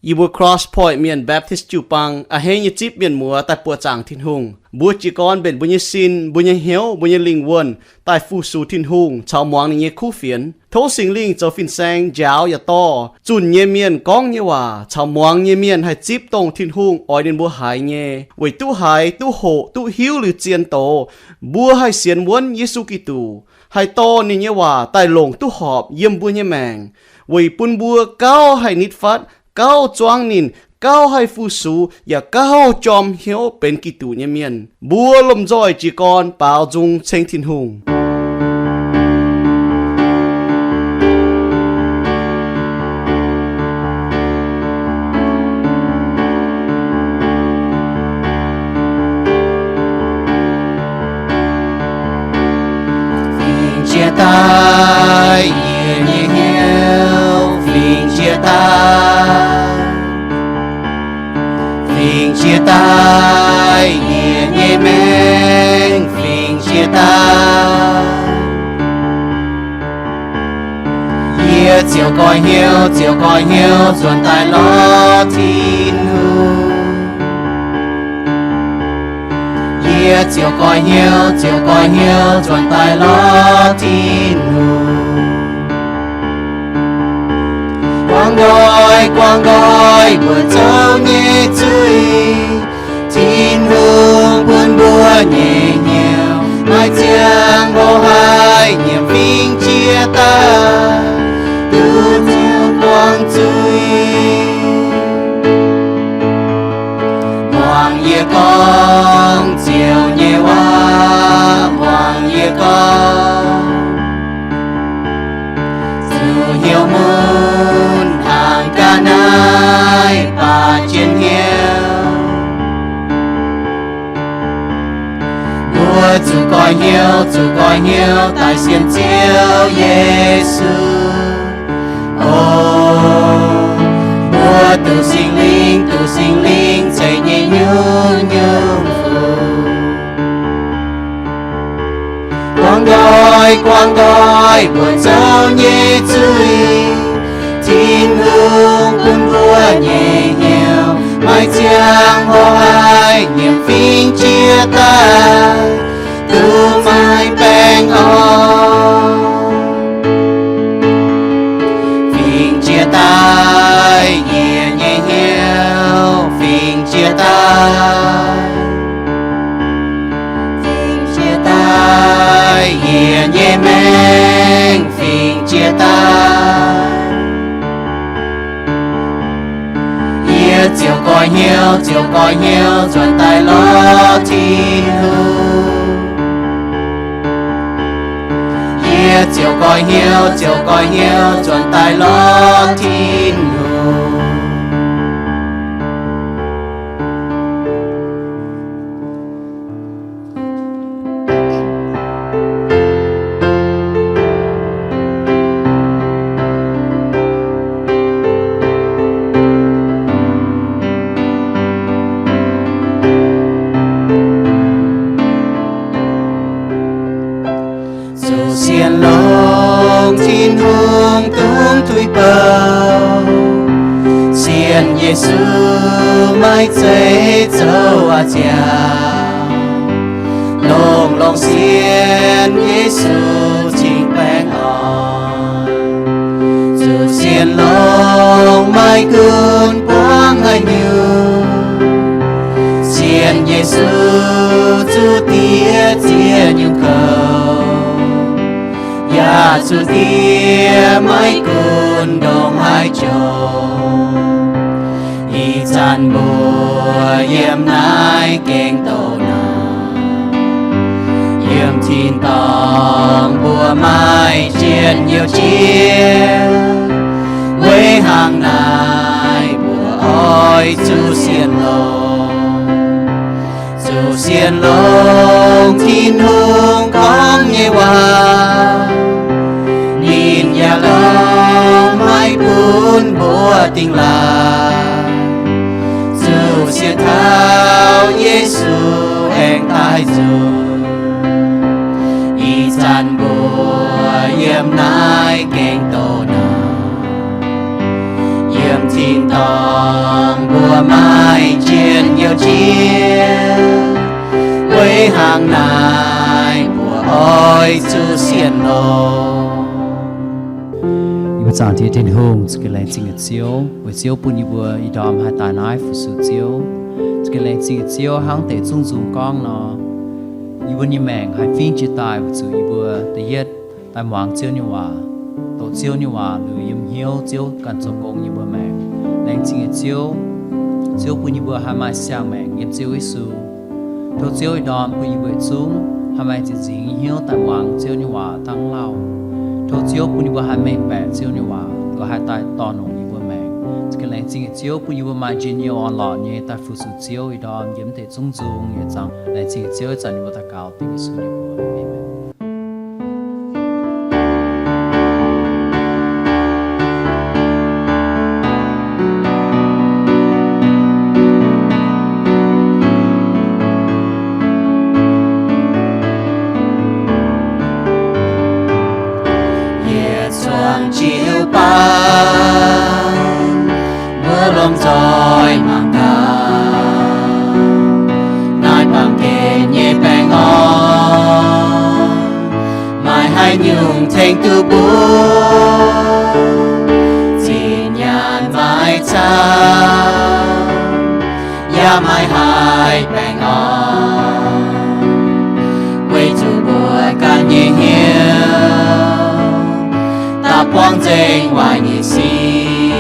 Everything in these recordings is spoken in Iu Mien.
Yie mbuo Cross Point Mienh Baptist jiu-baang a'hneiv nyei zipv mienh muoz daaih buoqc zaangc Tin-Hungh. Mbuo jiez gorn mbenc mbuo nyei sin, mbuo nyei hnyouv, mbuo nyei lingh wuonh daaih fu-sux Tin-Hungh caux muangx ninh nyei kuv fienx. Tov Singx Lingh zoux fin-saeng njaaux yaac dorh zunh nyei mienh gorngv nyei waac caux muangx nyei mienh haih zipv dongh Tin-Hungh oix ninh mbuo haiz nyei, weic duqv haiz, duqv hoqc, duqv hiuv liuz zien doz, mbuo haih sienx wuonv Yesu Giduc, haih dorh ninh nyei waac daaih longc duqv horpc yiem mbuo nyei maengc, weic bun mbuo gauh haih nitv fatv, gauh zuangv ninh, gauh haih fu-sux, yaac gauh jorm hnyouv benx Giduc nyei mienh. Mbuo lomh nzoih jiez gorn baaux nzung ceng Tin-Hungh. Fingx jiex daaih yie nyei hnyouv, fingx jiex daaih, fingx jiex daaih yie nyei maengc, fingx jiex daaih. Yie ziouc goiv hnyouv, ziouc goiv hnyouv nzuonx daaih lorz Tin-Hungh. Yie ziouc goiv hnyouv, ziouc goiv hnyouv nzuonx daaih lorz Tin-Hungh. Guangc nqoi, guangc nqoi mbuo zoux nyei zuiz, Tin-Hungh bun mbuo nyei hnyouv maiv ziangh hoc haih nyiemc fingx jiex daaih, duqv ziouc guangc zuiz. Muangx yie gorngv Ziouv nyei waac, muangx yie gorngv, zuqc hnyouv mun hnaangx ga'naaiv baac jien hnyouv. Mbuo zuqc goiv hnyouv, zuqc goiv hnyouv daaih sienx Ziouv Yesu. O, mbuo duqv Singx Lingh, duqv Singx Lingh ceix nyei nyungc-nyungc fuqv. Guangc nqoi, guangc nqoi mbuo zoux nyei zuiz, Tin-Hungh bun mbuo nyei hnyouv maiv ziangh hoc haih nyiemc fingx jiex daaih, duqv maiv baengh orn. Fingx jiex daaih yie nyei hnyouv, fingx jiex daaih, fingx jiex daaih yie nyei maengc, fingx jiex daaih. Yie ziouc goiv hnyouv, ziouc goiv hnyouv nzuonx daaih lorz Tin-Hungh. Yie ziouc goiv hnyouv, ziouc goiv hnyouv nzuonx daaih lorz Tin-Hungh. Zuqc sienx longx Tin-Hungh dungx tuix bouh, sienx Yesu maiv zeiz zoux a'ziangx, longx-longx sienx Yesu cingx baengh orn. Zuqc sienx longx maiv gunv buangv haaix nyungc, sienx Yesu zuqc diev ziex nyungc kouv, yaac zuqc diev maiv gunv ndongc haaix jomc. Ih zanc mbuo yiem naaiv gengh douz naanc, yiem tin-dorngh mbuo maaih njien-youh jiex. Weic hnangv naaic mbuo oix zuqc sienx longx, zuqc sienx longx Tin-Hungh gorngv nyei waac. Ninh yaac longx maiv gunv mbuo dingh laangc, zuqc sienx taux Yesu aengx daaih nzunc. Ih zanc mbuo yiem naaiv gengh douz naanc, yiem Dingh dongh mbuo maaih njien-youh jiex, weic hnangv naaiv mbuo oix zuqc sienx lorqc. Yie mbuo zaangc Diex Tin-Hungh, za'gengh laengz zingh nyei Ziouv, weic Ziouv bun yie mbuo ih ndorm haih daaih naaiv fu-sux Ziouv. Za'gengh laengz zingh nyei Ziouv, hnangv deix zungv nzung gorngv nor, yie mbuo nyei maengc haih fingx jiex daaih weic zuqc yie mbuo da'yietv daaih muangx Ziouv nyei waac, doqc Ziouv nyei waac liuz yiem hnyouv Ziouv ganh zoux gong yiem mbuo maengc. Laengz zingh nyei Ziouv, Ziouv bun yie mbuo haih maaih siang-maengc yiem Ziouv Yesu. Tov Ziouv ih ndorm bun yie mbuo yietc zungv haih maaih ziex nzingc nyei hnyouv daaih muangx Ziouv nyei waac dangh lauh. Tov Ziouv bun yie mbuo haih mengh baeqc Ziouv nyei waac, lorz haih daaih dorh longc yie mbuo maengc. Za'gengh laengz zingh nyei Ziouv bun yie mbuo maaih njien-youh orn-lorqc nyei daaih fu-sux Ziouv ih ndorm yiem deix zungv nzung nyei zaangc. Laengz zingh nyei Ziouv, ih zanc yie mbuo daux gaux dengv Yesu nyei mbuox. Aamen. Yietc zungv jiu-baang, mbuo lomh nzoih mangc gaax, naaiv baamh gen nyei baengh orn, maaih haaix nyungc tengx duqv mbuo? Zinh nyaanh maiv caux, yaac maiv haih baengh orn, weic zuqc mbuo ganh nyei hnyouv daaih buangv nzengc waaic nyei sic,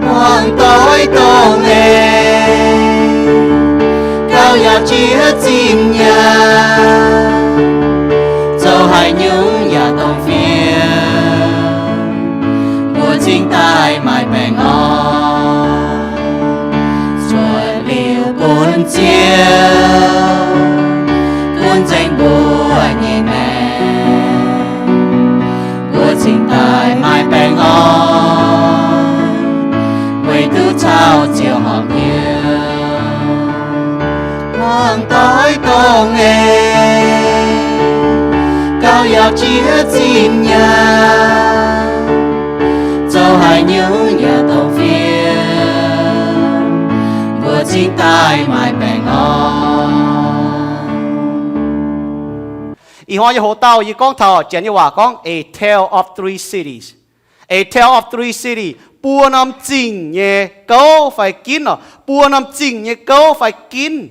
buangv doix dongh eix, gauh yaac jiex zinh nyaanh, zoux haaix nyungc yaac dongh fiem, mbuo cingx daaih maaih baengh orn. Cuotv liuz bun Ziouv gunv nzengc mbuo nyei maengc, mbuo cingx daaih maaih baengh orn, weic duqv caux Ziouv horpc hnyouv. Buangv doix dongh eix, gauh yaac jiex zinh nyaanh, zoux haaix nyungc yaac dongh fiem, mbuo cingx daaih maaih baengh orn. Ih hnoi nyei hoc dauh yie gorngv taux Janx nyei waac gorngv A Tale of Three Cities. A Tale of Three Cities, buo norm zingh nyei gouv fai ginv oc. Buo norm zingh nyei gouv fai ginv.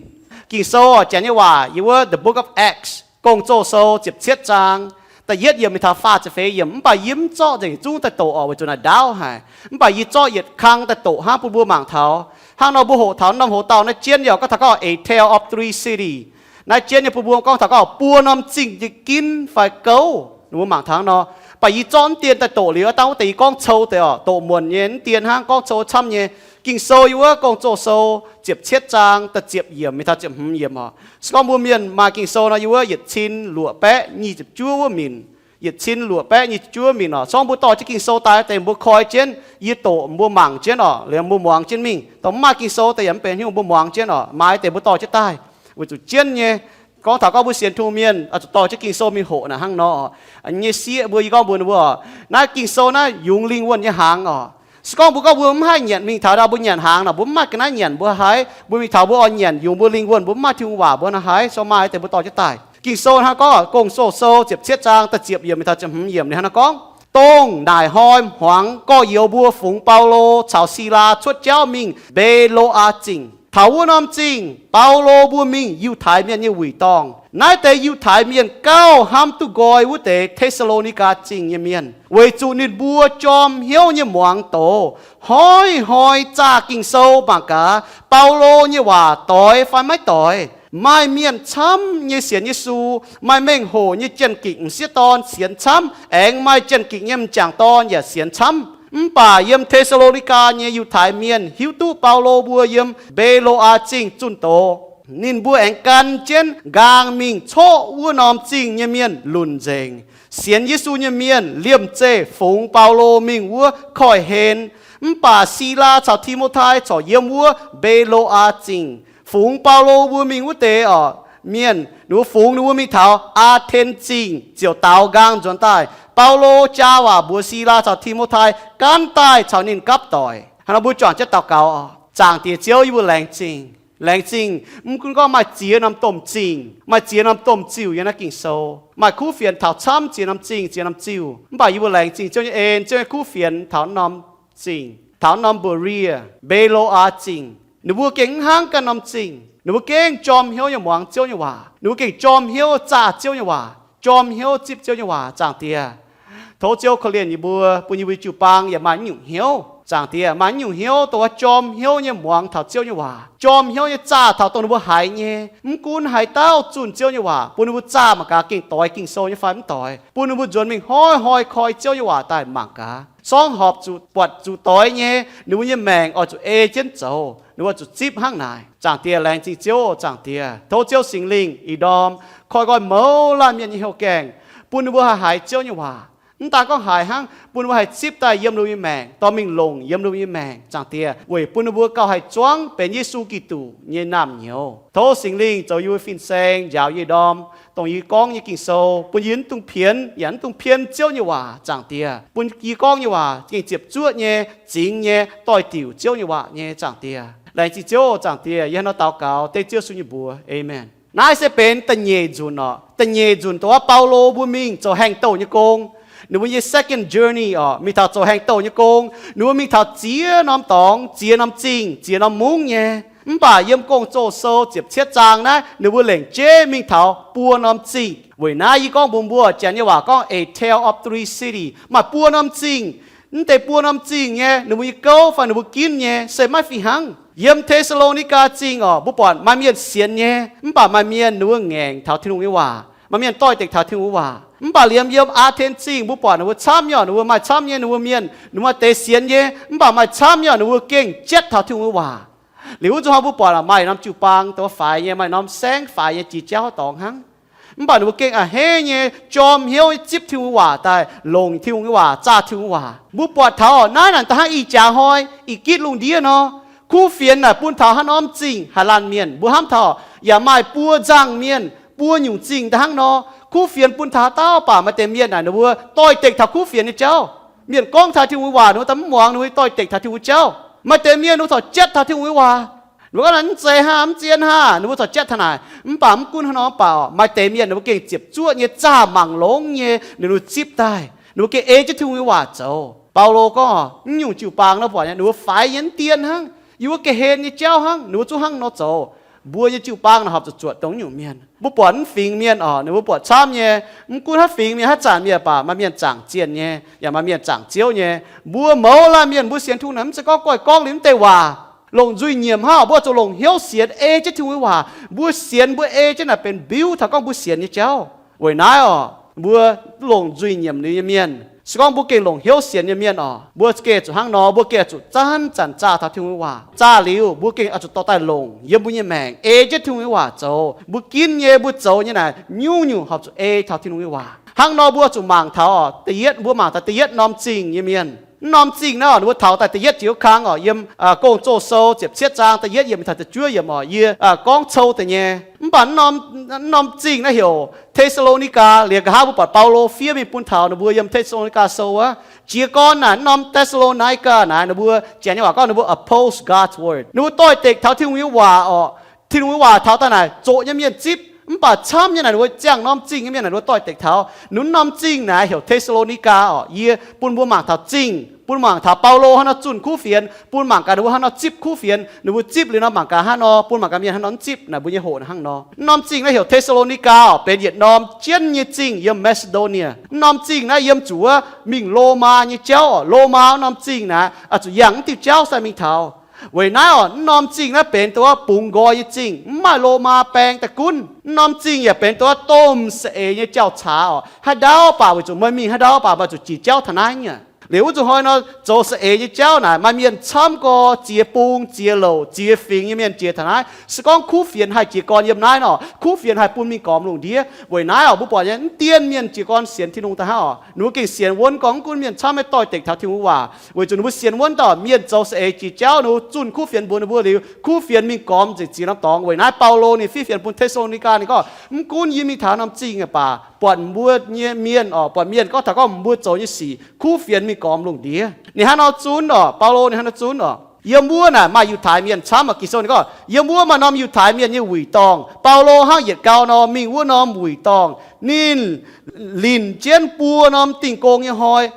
Ging-Sou oc, Janx nyei waac yiem wuov The Book of Acts, Gong-Zoh Sou ziepc cietv zaang, da'yietv yiemc mingh taux faah ziepc feix yiemc. Mv baac yie mv zorqv nzengc zungv daaih doqc oc, weic zuqc naaic ndaauv haic. Mv baac yie zorqv yietc kang daaih doqc hnangv bun mbuo mangc taux. Hnangv nor mbuo hoqc taux norm hoc dauh naaiv jienv yaac gorngv taux gorngv A Tale of Three Cities. Naaiv jienv nyei bun mbuo gorngv taux gorngv buo norm zingh nyei ginv fai gouv. Mbuo mangc taux hnangv nor. Mv baac yie zorqv mv dien daaih doqc liuz, dangh wuov deix yie gorngv cou deix oc, doqc muonc nyei mv dien hnangv, gorngv cou camv nyei. Ging-Sou yiem wuov Gong-Zoh Sou ziepc cietv zaang da'faam ziepc yiemc mingh taux ziepc hmz yiemc oc. Se gorngv mbuo mienh maaih Ging-Sou nor, yiem wuov yietc cin luoqc baeqv nyic ziepc juov wuov minc. Yietc cin luoqc baeqv nyic ziepc juov wuov minc oc. Se gorngv mbuo dorh jienv Ging-Sou daaih deix mbuo koi jienv, yie doqc mbuo mangc jienv oc, liemh mbuo muangx jienv mingh. Dongh mv maaih Ging-Sou deix yaac mv benx haaix nyungc, mbuo muangx jienv oc, maaih deix mbuo dorh jienv daaih. Weic zuqc jienv nyei, gorngv taux gorngv mbuo sienx Tin-Hungh mienh oix zuqc dorh jienv Ging-Sou mingh hoqc naaic hnangv nor. Nyei sieqv mbuo, yie gorngv mbuox ninh mbuo oc, naaiv Ging-Sou naaiv yungz lingh wuonh nyei hnaangx oc. Se gorngv mbuo gorngv mbuo mv haih nyanc mingh taux ndau mbuo nyanc hnaangx nor, mbuo mv maaih ga'naaiv nyanc, mbuo haih, mbuo mingh taux mbuo oix nyanc yungz mbuo lingh wuonh, mbuo mv maaih Tin-Hungh waac mbuo naaiv haih, se maaih deix mbuo dorh jienv daaih. Ging-Sou hnangv gorngv, Gong-Zoh Sou ziepc cietv zaang da'faam ziepc yiemc mingh taux ziepc hmz yiemc ninh hnangv nor gorngv, dongh naaic hnoi hmuangx gorx-youz mbuo fungx Baulo caux Silaa cuotv jauv mingh Mbe^lo^aa Zingh. Taux wuov norm zingh, Baulo mbuo mingh Yiutai Mienh nyei wuic dorngh. Naaiv deix Yiutai Mienh gauh hnamv duqv nqoi wuov deix Te^saa^lo^ni^gaa Zingh nyei mienh, weic zuqc ninh mbuo jorm hnyouv nyei muangx doz, hnoi-hnoi zaah Ging-Sou mangc gaax Baulo nyei waac doix fai maiv doix. Maaih mienh camv nyei sienx Yesu, maaih mengh hoc nyei jien-gikc m'sieqv dorn sienx camv, aengx maaih jien-gikc nyei m'jangc dorn yaac sienx camv. Mv baac yiem Te^saa^lo^ni^gaa nyei Yiutai Mienh hiuv duqv Baulo mbuo yiem Mbe^lo^aa Zingh zunh doz, ninh mbuo aengx gan jienv nqaang mingh coqv wuov norm zingh nyei mienh lunc nzengc. Sienx Yesu nyei mienh liemh zeih fungx Baulo mingh wuov koiv-hlen. Mv baac Silaa caux Ti^mo^tai corc yiem wuov Mbe^lo^aa Zingh. Fungx Baulo mbuo mingh wuov deix oc, mienh ninh mbuo fungx ninh mbuo mingh taux Aa^ten Zingh ziouc daaux nqaang nzuonx daaih. Baulo jaa waac mbuox Silaa caux Ti^mo^tai gan daaih caux ninh gapv doic. Hnangv nor mbuo juangc jienv daux gaux oc. Zaangc Diex Ziouv, yie mbuo laengz zingh. Laengz zingh, mv gunv gorngv maaih ziex norm domh zingh, maaih ziex norm domh ziuh yiem naaiv Ging-Sou, maaih kuv fienx taux camv ziex norm zingh, ziex norm ziuh, mv baac yie mbuo laengz zingh Ziouv nyei en, Ziouv nyei kuv fienx taux norm zingh, taux norm Mbe^rie, Mbe^lo^aa Zingh. Ninh mbuo gengh mv hnangv ganh norm zingh. Ninh mbuo gengh jorm hnyouv nyei muangx Ziouv nyei waac. Ninh mbuo gengh jorm hnyouv zaah Ziouv nyei waac, jorm hnyouv zipv Ziouv nyei waac. Zaangc Diex, tov Ziouv korv-lienh yie mbuo, bun yie mbuo jiu-baang yaac maaih naaiv nyungc hnyouv. Zaangc Diex, maaih naaiv nyungc hnyouv dongh wuov jorm hnyouv nyei muangx taux Ziouv nyei waac, jorm hnyouv nyei zaah taux dongh ninh mbuo haiz nyei. Mv gunv haaix dauh zunh Ziouv nyei waac, bun ninh mbuo zaah mangc gaax gengh doix Ging-Sou nyei fai mv doix, bun ninh mbuo nzuonx mingh hnoi-hnoi koi Ziouv nyei waac daaih mangc gaax. Sorngv horpc zuqc buatc zuqc doix nyei, ninh mbuo nyei maengc oix zuqc ei jienv zoux, ninh mbuo zuqc zipv hnangv naaic. Zaangc Diex, laengz zingh Ziouv. Zaangc Diex, tov Ziouv Singx Lingh ih ndorm koi nqoi mouz laanh mienh nyei hnyouv gaengh, bun ninh mbuo haih haiz Ziouv nyei waac. Mv daan gorngv haiz hnangv, bun ninh mbuo haih zipv daaih yiem ninh mbuo nyei maengc, dorh mingh longc yiem ninh mbuo nyei maengc. Zaangc Diex, weic bun ninh mbuo gauh haih zuangv benx Yesu Giduc nyei naamh nyouz. Tov Singx Lingh zoux yie mbuo fin-saeng, njaaux yie ih ndorm dongh yie gorngv nyei Ging-Sou, bun yie mv dungx pienx yaac mv dungx pien Ziouv nyei waac. Zaangc Diex, bun yie gorngv nyei waac gengh ziepc zuoqv nyei, zingx nyei, doix-diuc Ziouv nyei waac nyei. Zaangc Diex, laengz zingh Ziouv. Zaangc Diex, yie hnangv nor daux gaux dengv Ziouv Yesu nyei mbuox, aamen. Naaiv se benx da'nyeic nzunc oc. Da'nyeic nzunc dongh wuov Baulo mbuo mingh zoux haengh douh nyei gong. Ninh mbuo nyei second journey oc, mingh taux zoux haengh douh nyei gong. Ninh mbuo mingh taux ziex norm dorngx, ziex norm zingh, ziex norm mungv nyei. Mv baac yiem Gong-Zoh Sou ziepc cietv zaang naaiv, ninh mbuo lengc jeiv mingh taux buo norm zingh. Weic naaiv yie gorngv mbuox mbuo, Janx nyei waac gorngv a tale of three cities, maaih buo norm zingh. Mv deix buo norm zingh nyei, ninh mbuo nyei gouv fai ninh mbuo ginv nyei se maiv fih hnangv. Yiem Te^saa^lo^ni^gaa Zingh oc, mbuo buatc maaih mienh sienx nyei, mv baac maaih mienh ninh mbuo ngaengc taux Tin-Hungh nyei waac, maaih mienh doix-dekc taux Tin-Hungh nyei waac. Mv baac liemh yiem Aa^ten Zingh, mbuo buatc ninh mbuo camv nyei oc, ninh mbuo maaih camv nyei ninh mbuo mienh, ninh mbuo maaih deix sienx nyei, mv baac maaih camv nyei ninh mbuo gengh jatv taux Tin-Hungh nyei waac. Liuz wuov zuqc hnoi mbuo buatc maaih norm jiu-baang dongh faix nyei, maaih norm saengv faix nyei jiex jauv dorngx hnangv. Mv baac ninh mbuo gengh a'hneiv nyei jorm hnyouv nyei zipv Tin-Hungh nyei waac daaih, longc Tin-Hungh nyei waac, zaah Tin-Hungh nyei waac. Mbuo buatc taux naaiv naaic da'hnangv ih jaax hnoi, ih gitv lungh ndiev nor, kuv fienx naaic bun taux haaix norm zingh haaix laanh mienh mbuo hnamv taux, yaac maaih buo nzangc mienh, buo nyungc zingh da'hnangv nor. Kuv fienx bun taux haaix dauh baac maaih deix mienh naaic ninh mbuo doix-dekc taux kuv fienx nyei jauv. Mienh gorngv taux Tin-Hungh nyei waac ninh mbuo daaih mv muangx, ninh mbuo doix-dekc taux Tin-Hungh nyei jauv. Maaih deix mienh ninh mbuo corc jatv taux Tin-Hungh nyei waac. Ninh mbuo gorngv naaic mv zeiz hnangv, mv zien hnangv, ninh mbuo corc jatv taux naaic. Mv baac mv gunv hnangv nor mv baac maaih deix mienh ninh mbuo gengh ziepc zuoqv nyei zaah mangc longx nyei ninh mbuo zipv daaih, ninh mbuo gengh ei jienv Tin-Hungh nyei waac zoux. Baulo gorngv mv nyungc jiu-baang nor buatc ninh mbuo faix nyei mv dien hnangv, yiem wuov ga'hlen nyei jauv hnangv, ninh mbuo zungv hnangv nor zoux. Mbuo nyei jiu-baang naaic horpc zuqc zuotc dongh nyungc mienh. Mbuo buatc mv fingx mienh oc, ninh mbuo buatc camv nyei. Mv gunv haaix fingx mienh, haaix zanc mienh baac maaih mienh zaangc zienh nyei, yaac maaih mienh zaangc Ziouv nyei. Mbuo mouz laanh mienh mbuo sienx Tin-Hungh naaic mv zeiz gorngv goiv gorngv liuz mv deix waac, longc nzuih nyiemc hnangv. Mbuo zuqc longc hnyouv sienx ei jienv Tin-Hungh nyei waac. Mbuo sienx mbuo ei jienv naaic benx mbiuv taux gorngv mbuo sienx nyei jauv. Weic naaiv oc, mbuo longc nzuih nyiemc liuz nyei mienh, se gorngv mbuo gengh longc hnyouv sienx nyei mienh oc, mbuo gengh zuqc hnangv nor, mbuo gengh zuqc zanc zanc zaah taux Tin-Hungh nyei waac. Zaah liuz mbuo gengh oix zuqc dorh daaih longc yiem mbuo nyei maengc, ei jienv Tin-Hungh nyei waac zoux. Mbuo ginv nyei, mbuo zoux nyei naaic nyungc-nyungc horpc zuqc ei taux Tin-Hungh nyei waac. Hnangv nor mbuo zuqc mangc taux oc, da'yietv, mbuo mangc taux da'yietv norm zingh nyei mienh. Mv norm zingh naaiv oc, ninh mbuo taux daaih da'yietv jiex wuov kang oc, yiem Gong-Zoh Sou ziepc cietv zaang da'yietv yiemc taux da'juov yiemc oc, yie gorngv cou deix nyei. Mv baac mv norm zingh naaiv heuc Te^saa^lo^ni^gaa. Liuz nqa'haav mbuo buatc Baulo fiev mingh bun taux ninh mbuo yiem Te^saa^lo^ni^gaa Sou wuov. Jiez gorn naaic mv norm Te^saa^lo^ni^gaa naaic, ninh mbuo Janx nyei waac gorngv ninh mbuo oppose God's word, ninh mbuo doix-dekc taux Tin-Hungh nyei waac oc. Tin-Hungh nyei waac taux daaih naaic zoqc nyei mienh zipv, mv baac camv nyei naaic ninh mbuo ziangh norm zingh nyei mienh naaic ninh mbuo doix-dekc taux. Ninh mbuo norm zingh naaic heuc Te^saa^lo^ni^gaa oc. Yie bun mbuo mangc taux zingh, bun mangc taux Baulo hnangv nor zunh kuv fienx, bun mangc gaax ninh mbuo hnangv nor zipv kuv fienx. Ninh mbuo zipv liuz nor mangc gaax hnangv nor, bun mangc gaax mienh hnangv nor mv zipv naaic, mbuo nyei hoqc hnangv nor. Mv norm zingh naaiv heuc Te^saa^lo^ni^gaa oc, benx yietc norm jienv nyei zingh yiem Maa^si^ndo^nie. Mv norm zingh naaiv yiem zuqc wuov mingh Lomaa nyei jauv oc. Lomaa wuov norm zingh naaic oix zuqc yangh mv diuh jauv sai mingh taux. Weic naaiv oc, mv norm zingh naaiv benx dongh wuov bungx nqoi nyei zingh, mv maaih Lomaa baeng daaih gunv. Mv norm zingh yaac benx dongh wuov domh za'eix nyei jauv-caax oc. Haaix ndau baac weic zuqc meih mingh haaix ndau baac meih zuqc jiex jauv taux naaiv nyei. Liuz wuov zuqc hnoi nor, zoux saeng-eix nyei jauv naaic maaih mienh camv gorx, ziex bung, ziex louc, ziex fingx nyei mienh jiex taux naaiv. Se gorngv kuv fienx haih jiez gorn yiem naaiv nor, kuv fienx haih bun mingh gormx lungh ndiev. Weic naaiv oc, mbuo buatc nyei mv dien mienh jiez gorn sienx Tin-Hungh daaih hnangv oc, ninh mbuo gengh sienx wuonv gorngv mv gunv mienh camv maiv doix-dekc taux Tin-Hungh waac, weic zuqc ninh mbuo sienx wuonv daaih mienh zoux saeng-eix jiex jauv, ninh mbuo zunh kuv fienx mbuox ninh mbuo liuz, kuv fienx mingh gormx nzengc ziex norm dorngx. Weic naaiv Baulo ninh fiev fienx bun Te^saa^lo^ni^gaa ninh gorngv, mv gunv yie mingh taux norm zingh nyei baac buatc mbuo nyei mienh oc, buatc mienh gorngv taux gorngv mbuo zoux nyei sic, kuv fienx mingh gormx lungh ndiev. Ninh hnangv nor zunv oc, Baulo ninh hnangv nor zunv oc. Yiem wuov naaic maaih Yiutai mienh camv oc. Ging-Sou ninh gorngv yiem wuov maaih norm Yiutai mienh nyei wuic dorngh. Baulo hnangv yietc gau nor mingh wuov norm wuic dorngh. Ninh linc jienv buo norm Dingh Gong nyei hnoi,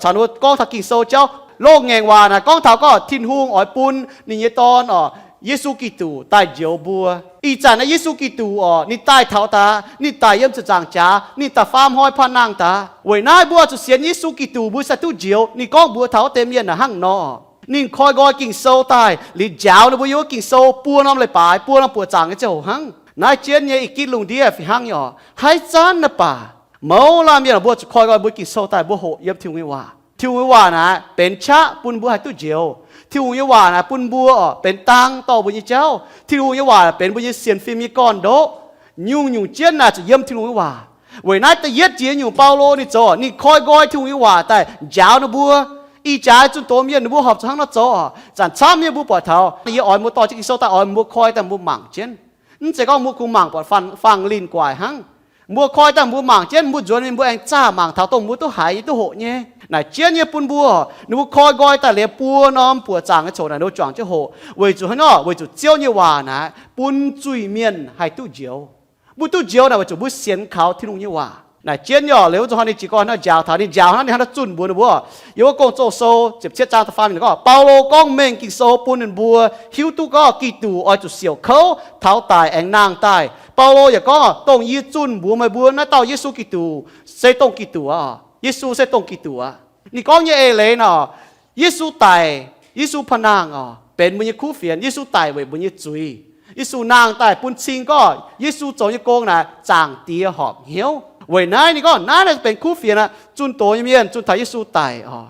caux ninh mbuo gorngv taux Ging-Sou jauv. Loz-ngaengc waac naaic gorngv taux gorngv Tin-Hungh oix bun ninh nyei Dorn oc, Yesu Giduc daaih njoux mbuo. Ih zanc naaiv Yesu Giduc oc, ninh daaih taux daaih, ninh daic yiem ziepc nzaangc jaax, ninh da'faam hnoi paan-nangh daaih. Weic naaiv mbuo zuqc sienx Yesu Giduc mbuo sai duqv njoux. Ninh gorngv mbuox taux wuov deix mienh naaic hnangv nor. Ninh koi nqoi Ging-Sou daaih liuz njaaux ninh mbuo yiem wuov Ging-Sou buo norm leiz-baaix, buo norm buoqc zaangc nyei ziangh hoc hnangv. Naaiv jienv nyei i gitv lungh ndiev fih hnangv nyei oc. Haaix zanc naaiv baac mouz laanh mienh oc, mbuo zuqc koi nqoi mbuo Ging-Sou daaih mbuo hoqc yiem Tin-Hungh nyei waac. Tin-Hungh nyei waac naaic benx qaqv bun mbuo haih duqv njoux. Tin-Hungh nyei waac naaic bun mbuo oc benx dang dorh mbuo nyei jauv. Tin-Hungh nyei waac benx mbuo nyei sienx fim nyei gorn-ndoqv. Nyungc-nyungc jienv naaic zuqc yiem Tin-Hungh nyei waac. Weic naaiv da'yietv jiex nyungc Baulo ninh zoux, ninh koi nqoi Tin-Hungh nyei waac daaih njaaux ninh mbuo. Ih jaax zunh doz mienh ninh mbuo horpc zuqc hnangv nor zoux oc. Zanc camv nyei mbuo buatc taux yie oix mbuo dorh jienv Ging-Sou daaih oix mbuo koi daaih mbuo mangc jienv. Mv zeiz gorngv mbuo kungx mangc buatc fangx, fangx linh guaic hnangv. Mbuo koi daaih mbuo mangc jienv, mbuo nzuonx mingh mbuo aengx zaah mangc taux dongh mbuo duqv haiz nyei duqv hoqc nyei. Naaic jienv nyei bun mbuo, ninh mbuo koi nqoi daaih liuz buo norm buoqc zaangc nyei coc naaic ninh mbuo juangc jienv hoqc. Weic zuqc hnangv nor, weic zuqc Ziouv nyei waac naaic bun zuiz-mienh haih duqv njoux. Mbuo duqv njoux naaic weic zuqc mbuo sienx kaux Tin-Hungh nyei waac. Naaic jienv nyei oc, liuz wuov zuqc hnoi ninh jiez gorn hnangv njaaux taux, ninh njaaux hnangv, ninh hnangv nor zunh mbuox ninh mbuo. Yiem wuov Gong-Zoh sou ziepc cietv zaang da'faam ninh gorngv, Baulo gorngv mengh Ging-Sou bun ninh mbuo hiuv duqv gorngv Giduc oix zuqc siouc kouv, taux daic aengx nangh daaih. Baulo yaac gorngv, dongh yie zunh mbuox meih mbuo naaiv dauh Yesu Giduc se dongh Giduc aqv. Yesu se dongh Giduc aqv. Ninh gorngv nyei eix leiz nor, Yesu daic, Yesu paan-nangh oc, benx mbuo nyei kuv fienx. Yesu daic weic mbuo nyei zuiz. Yesu nangh daaih bun cing gorngv Yesu zoux nyei gong naaic Zaangc Diex horpc hnyouv. Weic naaiv ninh gorngv naaiv naaiv benx kuv fienx aqv. Zunh doz nyei mienh zunh taux Yesu daic oc,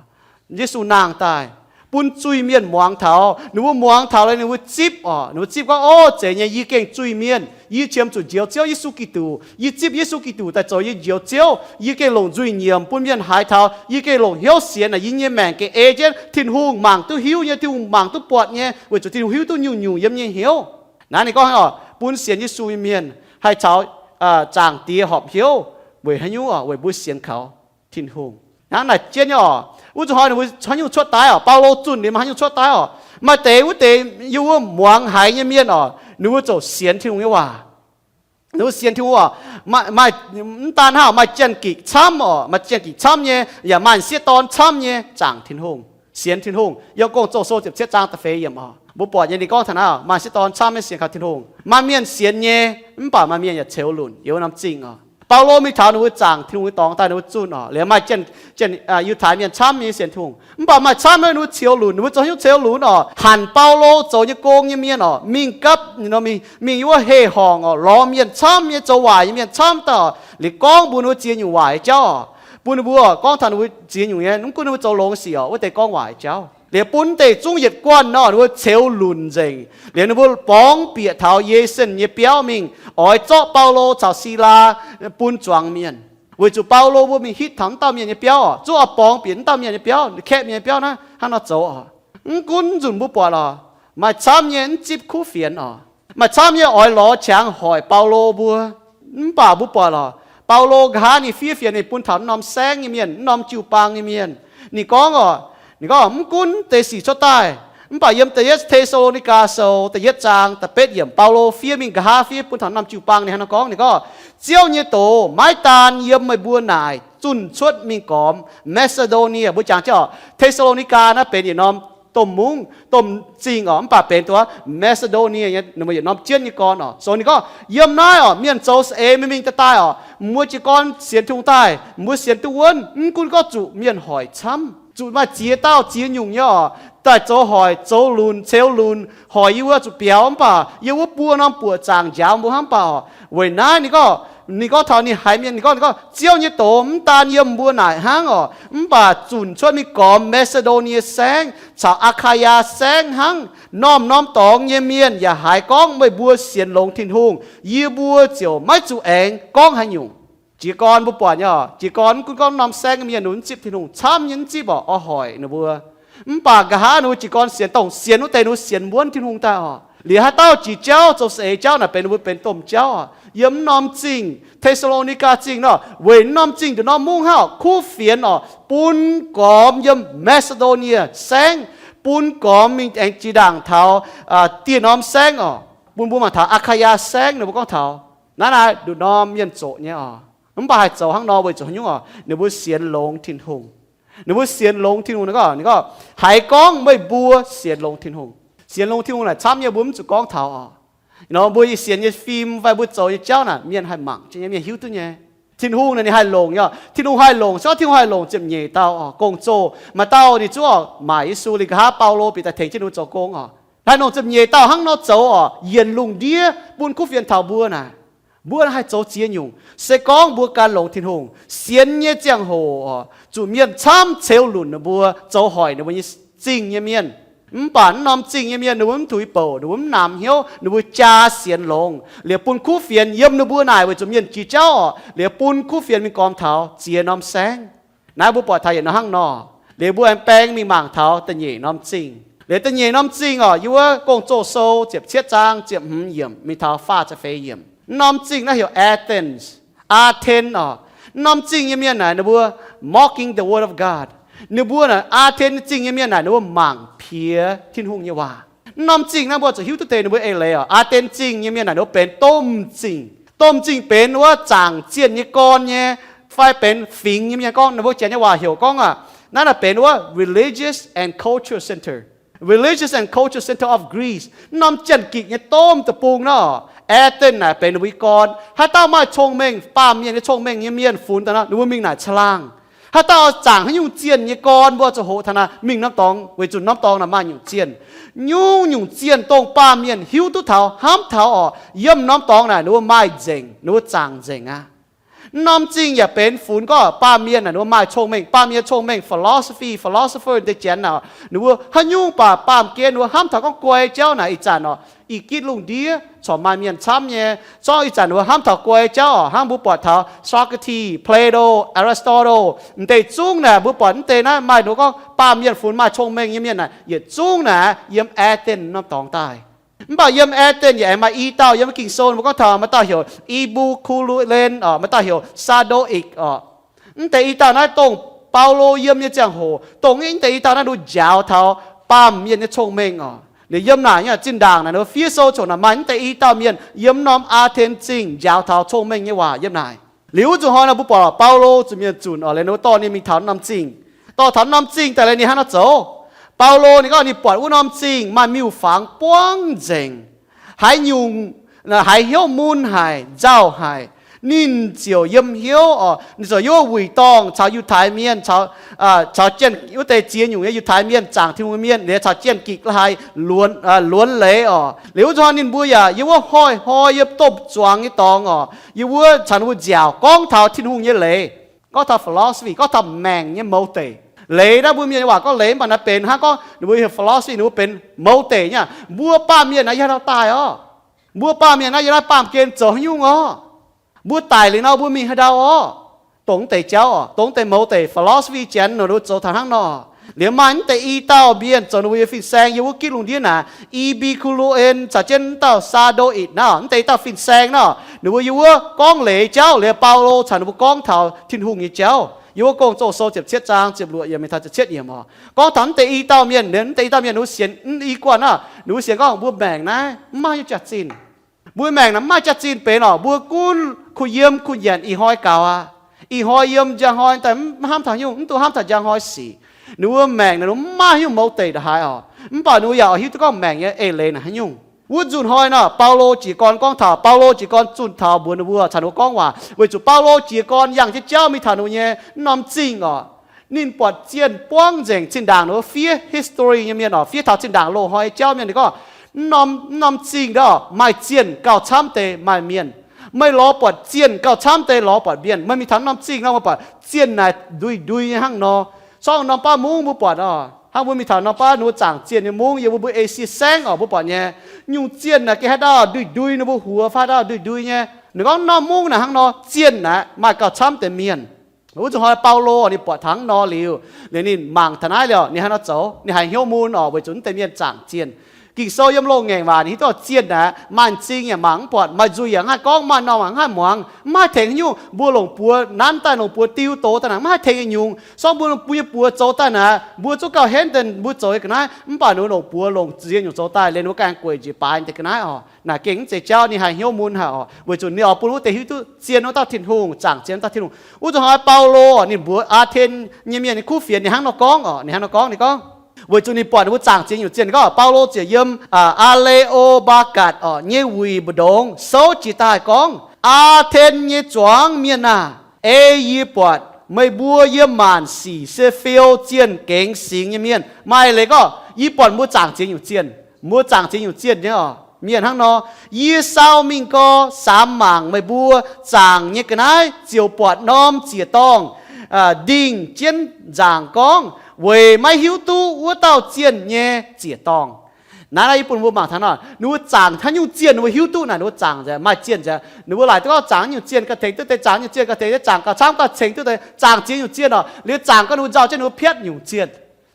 Yesu nangh daaih, bun zuiz-mienh muangx taux. Ninh mbuo muangx taux liuz ninh mbuo zipv oc, ninh mbuo zipv gorngv, Ov, zeiz nyei, yie gengh zuiz-mienh, yie qiemx zuqc njoux Ziouv Yesu Giduc. Yie zipv Yesu Giduc daaih zoux yie njoux Ziouv. Yie gengh longc nzuih nyiemc bun mienh haiz taux. Yie gengh longc hnyouv sienx naaic yie nyei maengc gengh ei jienv Tin-Hungh mangc duqv hiuv nyei, Tin-Hungh mangc duqv buatc nyei, weic zuqc Tin-Hungh hiuv duqv nyungc-nyungc yiem nyei hnyouv. Naaiv ninh gorngv oc, bun sienx Yesu nyei mienh haih caux Zaangc Diex horpc hnyouv. Weic haaix nyungc oc? Weic mbuo sienx kaux Tin-Hungh. Hnangv naaic jienv nyei oc, wuov zuqc hnoi ninh mbuo haaix nyungc cuotv daaih oc? Baulo zunh liuz maaih haaix nyungc cuotv daaih oc? Maaih deix wuov deix yiem wuov muangx haiz nyei mienh oc, ninh mbuo ziouc sienx Tin-Hungh nyei waac. Ninh mbuo sienx Tin-Hungh oc. Maaih, mv daan hnangv, maaih Janx-Gikc camv oc, maaih Janx-Gikc camv nyei, yaac maaih m'sieqv dorn camv nyei zaangc Tin-Hungh, sienx Tin-Hungh. Yiem Gong-Zoh sou ziepc cietv zaang da'feix yiemc oc, mbuo buatc nyei ninh gorngv taux naaiv, maaih m'sieqv dorn camv nyei sienx kaux Tin-Hungh. Maaih mienh sienx nyei, mv baac maaih mienh yaac ceux lunc yiem wuov norm zingh oc. Baulo mingh taux ninh mbuo zaangc Tin-Hungh nyei dorngx daaih, ninh mbuo zunh oc, liuz maaih Yiutai mienh camv nyei sienx Tin-Hungh, mv baac maaih camv nyei ninh mbuo ceux lunc. Ninh mbuo zoux haaix nyungc ceux lunc oc? Hanc Baulo zoux nyei gong nyei mienh oc, mingh gapv, mingh yiem wuov heh horngc oc, lorz mienh camv nyei, zoux waaic nyei mienh camv daaih oc, liuz gorngv mbuox ninh mbuo ziex nyungc waaic nyei jauv oc. Bun ninh mbuo gorngv taux ninh mbuo ziex nyungc nyei, mv gunv ninh mbuo zoux longx sic oc, wuov deix gorngv waaic nyei jauv. Liuz bun deix zungv yietc guanh nor, ninh mbuo ceux lunc nzengc. Liuz ninh mbuo borngz bieqc taux Ye^sen nyei biauv mingh, oix zorqv Baulo caux Silaa bun zuangx mienh. Weic zuqc Baulo mbuo mingh hitv taux mv dauh mienh nyei biauv oc, zungv oix borngz bieqc mv dauh mienh nyei biauv, kaeqv mienh nyei biauv naaiv hnangv nor zoux oc. Mv gunv nzunc mbuo buatc oc, maaih camv nyei mv zipv kuv fienx oc. Maaih camv nyei oix lorz qangx hoic Baulo mbuo. Mv baac mbuo buatc oc, Baulo nqa'haav ninh fiev fienx ninh bun taux mv norm saengv nyei mienh, mv norm jiu-baang nyei mienh. Ninh gorngv oc, ninh gorngv mv gunv deix sic cuotv daaih, mv baac yiem da'yietv Te^saa^lo^ni^gaa Sou da'yietv zaang da'betv yiemc, Baulo fiev mingh nqa'haav fiev bun taux mv norm jiu-baang ninh hnangv nor gorngv. Ninh gorngv, Ziouv nyei doz maiv daan yiem meih mbuo naaic zunh cuotv mingh gormx Maa^si^ndo^nie. Mbuo jangx jienv oc, Te^saa^lo^ni^gaa naaiv benx yietc norm domh mungv, domh zingh oc, mv baac benx duqv Maa^si^ndo^nie nyei, ninh mbuo yietc norm jienv nyei gorn oc. Zoux ninh gorngv yiem naaiv oc, mienh zoux saeng-eix mingh mingh daaih daaih oc, mbuo jiez gorn sienx Tin-Hungh daaih, mbuo sienx duqv wuonv, mv gunv gorngv zuqc mienh hoic camv, zuqc maaih ziex dauh ziex nyungc nyei oc, daaih zoux hoic, zoux lunc, ceux lunc, hoic yie mbuo zuqc biaux mv baac yiem wuov buo norm buoqc zaangc njaaux mbuo hnangv mv baac oc. Weic naaiv ninh gorngv Ninh gorngv taux ninh haiz mienh, ninh gorngv, ninh gorngv, Ziouv nyei doz mv daan yiem mbuo naaic hnangv oc, mv baac zunc cuotv mingh gormx Maa^si^ndo^nie Saengv caux Aa^kaa^yaa Saengv hnangv. Norm-norm dorngx nyei mienh yaac haiz gorngv meih mbuo sienx longx Tin-Hungh, yie mbuo ziouc maiv zuqc aengx gorngv haaix nyungc. Jiez gorn mbuo buatc nyei oc, jiez gorn mv gunv gorngv norm saengv nyei mienh, ninh mbuo mv zipv Tin-Hungh, camv nyei mv zipv oc, oix hoic ninh mbuo. Mv baac nqa'haav ninh mbuo jiez gorn sienx, dongh sienx wuov deix ninh mbuo sienx muonv Tin-Hungh daaih oc. Liuz haaix dauh jiex jauv zoux saeng-eix jauv naaic benx ninh mbuo benx domh jauv oc. Yiem norm zingh, Te^saa^lo^ni^gaa Zingh nor, weic norm zingh nduqc norm mungv hnangv oc, kuv fienx oc, bun gormx yiem Maa^si^ndo^nie Saengv, bun gormx mingh aengx jiex ndaangc taux dieh norm saengv oc, bun mbuo mangc taux Aa^kaa^yaa Saengv, ninh mbuo gorngv taux naaiv naaiv nduqc norm mienh zoqc nyei oc. Mv baac haih zoux hnangv nor weic zuqc haaix nyungc oc? Ninh mbuo sienx longx Tin-Hungh. Ninh mbuo sienx longx Tin-Hungh, ninh gorngv, haiz gorngv meih mbuo sienx longx Tin-Hungh. Sienx longx Tin-Hungh naaic camv nyei, mbuo mv zuqc gorngv taux oc. Nor mbuo sienx nyei fim fai mbuo zoux nyei jauv naaic mienh haih mangc nyei, mienh hiuv duqv nyei. Tin-Hungh naaic ninh haih longc nyei oc. Tin-Hungh haih longc, se gorngv Tin-Hungh haih longc ziepc nyeic dauh oc, gong-zoh maaih dauh ninh zungv oc, maaic Yesu liuz nqa'haav Baulo, Bide tengx jienv ninh mbuo zoux gong oc. Haih longc ziepc nyeic dauh hnangv nor zoux oc, yienc lungh ndiev bun kuv fienx taux mbuo naaic. Mbuo haih zoux ziex nyungc. Se gorngv mbuo gan longx Tin-Hungh, sienx nyei ziangh hoc oc, zuqc mienh camv ceux lunc ninh mbuo, zoux hoic ninh mbuo nyei zingh nyei mienh. Mv baac mv norm zingh nyei mienh ninh mbuo mv tuix bouc, ninh mbuo mv namx hnyouv, ninh mbuo jaa sienx longx liuz bun kuv fienx yiem ninh mbuo naaic weic zuqc mienh jiex jauv oc, liuz bun kuv fienx mingh gormx taux ziex norm saengv. Naaiv mbuo buatc taux yietc norm hnangv nor. Liuz mbuo aengx baeng mingh mangc taux da'nyeic norm zingh. Liuz da'nyeic norm zingh oc, yie wuov Gong-Zoh sou ziepc cietv zaang ziepc hmz yiemc mingh taux faah ziepc feix yiemc. Mv norm zingh naaiv heuc Athens, Aa^ten oc. Mv norm zingh nyei mienh naaic ninh mbuo mocking the word of God. Ninh mbuo naaic Aa^ten zingh nyei mienh naaic ninh mbuo mangc piex Tin-Hungh nyei waac. Mv norm zingh naaiv mbuo zuqc hiuv duqv deix ninh mbuo eix leiz oc. Aa^ten zingh nyei mienh naaic ninh mbuo benx domh zingh. Domh zingh benx wuov zaangc zienh nyei gorn nyei, fai benx fingx nyei mienh gorngv, ninh mbuo janx nyei waac heuc gorngv aqv, naaiv naaic benx wuov religious and cultural center. Religious and cultural center of Greece. Mv norm janx-gikc nyei domh deic-bung nor, Athens naaic benx ninh mbuo nyei gorn. Haaix dauh maaih cong-mengh, baamh mienh nyei cong-mengh nyei mienh funx daaih nor, ninh mbuo mingh naaic caangh laangh. Haaix dauh zaangc haaix nyungc zienh nyei gorn mbuo zuqc hoqc taux naaic mingh norm dorngx, weic zuqc norm dorngx naaic maaih nyungc zienh. Nyungc-nyungc zienh dongh baamh mienh hiuv duqv taux, hnamv taux oc, yiem norm dorngx naaic ninh mbuo maaih nzengc, ninh mbuo zaangc nzengc aqv. Mv norm zingh yaac benx funx gorngv baamh mienh naaic ninh mbuo maaih cong-mengh, baamh mienh nyei cong-mengh, philosophy, philosopher deix janx naaic, ninh mbuo haaix nyungc baac baamh gen ninh mbuo hnamv taux gorngv guai jauv naaic ih zanc oc, ih gitv lungh ndiev corc maaih mienh camv nyei. Zorqv ih zanc ninh mbuo hnamv taux guai jauv oc, hnangv mbuo buatc taux Socrates, Plato, Aristotle, m'deix zungv naaic mbuo buatc m'deix naaiv maaih ninh mbuo gorngv baamh mienh funx maaih cong-mengh nyei mienh naaic yietc zungv naaic yiem Athens norm dorngx daaih. Mv baac yiem Athens yaac aengx maaih i dauh yiem Ging-Sou mbuo gorngv taux maaih dauh heuc Epikurean oc, maaih dauh heuc Stoic oc. Mv deix i dauh naaiv dongh Baulo yiem nyei ziangh hoc, dongh mv deix i dauh naaiv ninh njaaux taux baamh mienh nyei cong-mengh oc. Liuz yiem naaic nyei zinh ndaangc naaic ninh fiev sou ziouc naaic maaih mv deix i dauh mienh yiem norm Aa^ten Zingh njaaux taux cong-mengh nyei waac yiem naaic. Liuz wuov zuqc hnoi nor mbuo buatc Baulo zuqc mienh zunc oc, liuz ninh dorh ninh mingh taux norm zingh. Dorh taux norm zingh daaih liuz ninh hnangv naaiv zoux. Baulo ninh gorngv ninh buatc wuov norm zingh maaih miuc-fangx buangv nzengc. Haaix nyungc haiz hnyouv mun haic, nzauh haic. Ninh ziouc yiem hnyouv oc, ninh ziouc yiem wuov wuic dorngh caux Yiutai Mienh, caux janx wuov deix ziex nyungc nyei Yiutai Mienh, zaangc Tin-Hungh mienh, liuz caux janx-gikc la'haaix luonx leiz oc. Liuz wuov zuqc hnoi ninh mbuo yaac yiem wuov hnoi-hnoi yiem domh zuangx nyei dorngx oc, yiem wuov caux ninh mbuo nziaauc gorngv taux Tin-Hungh nyei leiz, gorngv taux philosophy, gorngv taux maengc nyei mouz deic. Leiz naaiv mbuo mienh nyei waac gorngv leiz, mv baac naaiv benx hnangv gorngv ninh mbuo heuc philosophy, ninh mbuo benx mouz deic nyei. Mbuo baamh mienh naaiv yiem haaix dauh daaih oc? Mbuo baamh mienh naaiv yiem naaiv baamh gen zoux haaix nyungc oc? Mbuo daic liuz nor mbuo mingh haaix ndau oc? Dongh mv deix jauv oc, dongh mv deix mouz deic philosophy janx nor, ninh mbuo zoux taux hnangv nor. Liuz maaih mv deix i dauh mienh zoux ninh mbuo nyei fin-saeng yiem wuov gitv lungh ndiev naaic, Epikurean caux jienv mv dauh Stoic naaiv, mv deix i dauh fin-saeng nor, ninh mbuo yiem wuov gorngv leiz jauv. Liuz Baulo caux ninh mbuo gorngv taux Tin-Hungh nyei jauv yiem wuov Gong-Zoh sou ziepc cietv zaang ziepc luoqc yiemc mingh taux ziepc cietv yiemc oc. Gorngv taux mv deix i dauh mienh, mv deix i dauh mienh ninh mbuo sienx i guanh naaiv, ninh mbuo sienx gorngv mbuo maengc naaiv mv maaih haaix nyungc jaax-zinh. Mbuo maengc naaic mv maaih jaax-zinh benx oc. Mbuo gunv kuh yiem kuh nyanc ih hnoi gaux aqv. Ih hnoi yiem, njang hnoi daaih mv hnamv taux haaix nyungc, mv dungx hnamv taux njang hnoi sic. Ninh mbuo maengc naaic mv maaih haaix nyungc mouz deic ndongc haaix oc. Mv baac ninh mbuo yaac oix hiuv duqv gorngv maengc nyei eix leiz naaic haaix nyungc. Wuov nzunc hnoi nor, Baulo jiez gorn gorngv taux, Baulo jiez gorn zunh taux mbuox ninh mbuo, caux ninh mbuo gorngv waac, weic zuqc Baulo jiez gorn yangh jienv jauv mingh taux ninh mbuo nyei norm zingh oc. Ninh buatc zienh buangv nzengc. Zinh ndaangc ninh mbuo fiev history nyei mienh oc, fiev taux zinh ndaangc loz-hnoi jauv mienh, ninh gorngv, mv norm zingh ndortv maaih zienh gauh camv deix maaih mienh. Meih lorz buatc zienh gauh camv deix lorz buatc mienh. Meih mingh taux norm zingh nor, meih buatc zienh naaic ndui-ndui nyei hnangv nor. Corc norm baav mungv mbuo buatc oc, hnangv mbuo mingh taux norm baav ninh mbuo zaangc zienh nyei mungv yiem mbuo, mbuo Esie Saengv oc, mbuo buatc nyei. Nyungc zienh naaic gengh haaix dauh ndui-ndui, ninh mbuo huox fai haaix dauh ndui-ndui nyei. Ninh gorngv norm mungv naaic hnangv nor, zienh naaic maaih gauh camv deix mienh. Wuov zuqc hnoi Baulo ninh buatc taux hnangv nor liuz, liuz ninh mangc taux naaiv liuz, ninh haaix nor zoux? Ninh haiz hnyouv mun oc, weic zuqc mv deix mienh zaangc zienh. Ging-Sou yiem loz-ngaengc waac ninh hiuv duqv zienh naaic maaih m'zing yaac mangc mv buatc, maaih nzuih yaac mv haih gorngv, maaih norm yaac mv haih muangx, mv haih tengx haaix nyungc. Mbuo longc buoz nanv daaih, longc buoz diu doz daaih naaic mv haih tengx nyungc. Sorng mbuo, mbuo nyei buoz zoux daaih naaic, mbuo zungv gauh henv deix mbuo zoux nyei ga'naaiv, mv baac ninh mbuo longc buoz longc ziex nyungc zoux daaih, liuz ninh mbuo ganh gueic njiec baaix deix ga'naaiv oc. Naaic gengh mv zeiz jauv, ninh haiz hnyouv mun haic oc, weic zuqc ninh oix bun wuov deix hiuv duqv zien wuov dauh Tin-Hungh, zaangc zien dauh Tin-Hungh. Wuov zuqc hnoi Baulo ninh mbuox Aa^ten nyei mienh nyei kuv fienx ninh hnangv nor gorngv oc, ninh hnangv nor gorngv, ninh gorngv, weic zuqc ninh buatc ninh mbuo zaangc ziex nyungc zienh, ninh gorngv, Baulo ziouc yiem Aa^le^o^mbaa^gatc oc nyei wuic mbu'ndongx souv jiez daaih gorngv, Aa^ten nyei zuangx mienh aah! Ei yie buatc meih mbuo yiem maanc sic se fiou zienh gengx singx nyei mienh. Maaih leiz gorngv yie buatc mbuo zaangc ziex nyungc zienh, mbuo zaangc ziex nyungc zienh nyei oc, mienh hnangv nor. Yie sau mingh gau, samx mangc meih mbuo zaangc nyei ga'naaiv ziouc buatc norm ziec-dorngh ndingh jienv nzaangc gorngv, weic maiv hiuv duqv wuov dauh zienh nyei ziec-dorngh. Naaiv naaiv yie bun mbuo mangc taux nor, ninh mbuo zaangc haaix nyungc zienh ninh mbuo hiuv duqv naaic, ninh mbuo zaangc nzengc, maaih zienh nzengc, ninh mbuo laaic duqv gorngv zaangc haaix nyungc zienh gauh tengx duqv deix, zaangc haaix nyungc zienh gauh tengx, zaangc gauh camv gauh tengx duqv deix, zaangc ziex nyungc zienh oc, liuz zaangc gorngv ninh mbuo nzauh jienv ninh mbuo piatv nyungc zienh.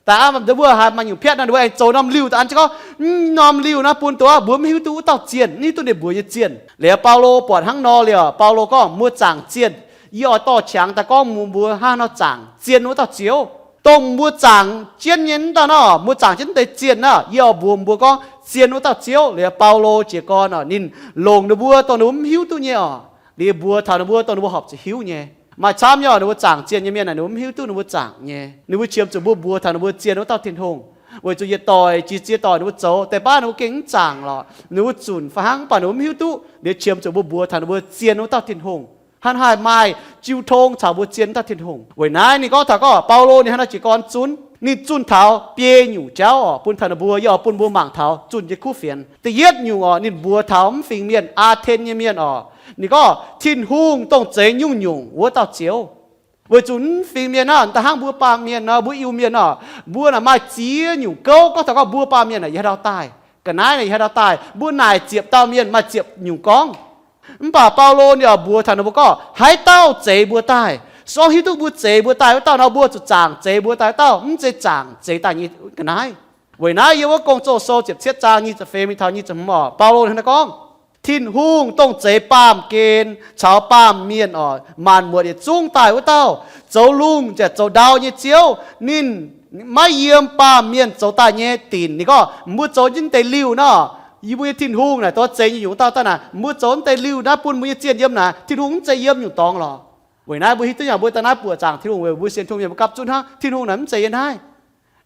Daaih aav, mbuo haiz maaih nyungc piatv nor, ninh mbuo aengx zoux norm liuh daaih an jienv gorngv, mv norm liuh naaiv bun dongh mbuo mv hiuv duqv wuov dauh zienh, mv hiuv duqv ninh mbuox nyei zienh. Liuz Baulo buatc hnangv nor liuz, Baulo gorngv, mbuo zaangc zienh, yie oix dorh qangx daaih gorngv mbuo hnangv haaix nor zaangc zien wuov dauh Ziouv. Dongh mbuo zaangc jienv nyei mv dauh nor, mbuo zaangc jienv deix zienh naaiv, yie oix mbuox mbuo gorngv zien wuov dauh Ziouv. Liuz Baulo jiez gorn oc, ninh longc ninh mbuo dongh ninh mbuo mv hiuv duqv nyei oc, liuz mbuox taux ninh mbuo dongh ninh mbuo horpc zuqc hiuv nyei. Maaih camv nyei oc, ninh mbuo zaangc zienh nyei mienh naaic ninh mbuo mv hiuv duqv ninh mbuo zaangc nyei. Ninh mbuo qiemx zuqc mbuo mbuox taux ninh mbuo zien wuov dauh Tin-Hungh, weic zuqc yietc doic jiex ziex doic ninh mbuo zoux deix baav ninh mbuo gengh mv zaangc lorqc, ninh mbuo zunc fai hnangv, mv baac ninh mbuo mv hiuv duqv. Liuz qiemx zuqc mbuo mbuox taux ninh mbuo zien wuov dauh Tin-Hungh, hnangv haaix maaih jiu tong caux mbuo zien wuov dauh Tin-Hungh. Weic naaiv ninh gorngv taux gorngv Baulo ninh hnangv naaiv jiez gorn zunv, ninh zunh taux biei nyungc jauv oc bun taux ninh mbuo, yie oix bun mbuo mangc taux zunh nyei kuv fienx. Da'yietv nyungc oc, ninh mbuox taux mv fingx mienh, Aa^ten nyei mienh oc. Ninh gorngv Tin-Hungh dongh zeix nyungc-nyungc wuov dauh Ziouv. Weic zuqc mv fingx mienh naaiv, da'hnangv mbuo baamh mienh nor, mbuo Iu-Mienh oc, mbuo naaic maaih ziex nyungc gouv gorngv taux gorngv mbuo baamh mienh naaic yiem haaix ndau daaih. Ga'naaiv naaic yiem haaix ndau daaih, mbuo naaic ziepc dauh mienh maaih ziepc nyungc gorngv. Mv baac Baulo ninh oix mbuox taux ninh mbuo gorngv haaix dauh zeix mbuo daaih. Se gorngv hiuv duqv mbuo zeix mbuo daaih wuov dauh nor, mbuo zuqc zaangc zeix mbuo daaih wuov dauh, mv zeiz zaangc zeix daaih nyei ga'naaiv. Weic naaiv yiem wuov Gong-Zoh sou ziepc cietv zaang nyic ziepc feix mingh taux nyic ziepc hmz oc, Baulo hnangv naaiv gorngv, Tin-Hungh dongh zeix baamh gen caux baamh mienh oc, maanc muotc yietc zungv daaih wuov dauh, zoux lungh yaac zoux ndau nyei Ziouv. Ninh maiv yiem baamh mienh zoux daaih nyei dinc. Ninh gorngv mbuo zoux jienv deix liuh nor, yie mbuo nyei Tin-Hungh naaic dongh zeix nyungc-nyungc dauh daaih naaic, mbuo zoux deix liuh naaiv bun mbuo nyei zienh yiem naaic, Tin-Hungh mv zeiz yiem nyungc dorngx lorqc. Weic naaiv mbuo hiuv duqv nyei, mbuo daaih naaiv buoqc zaangc Tin-Hungh weic mbuo sienx Tin-Hungh mienh mbuo gapv zunv hnangv, Tin-Hungh naaic mv zeiz yiem naaiv.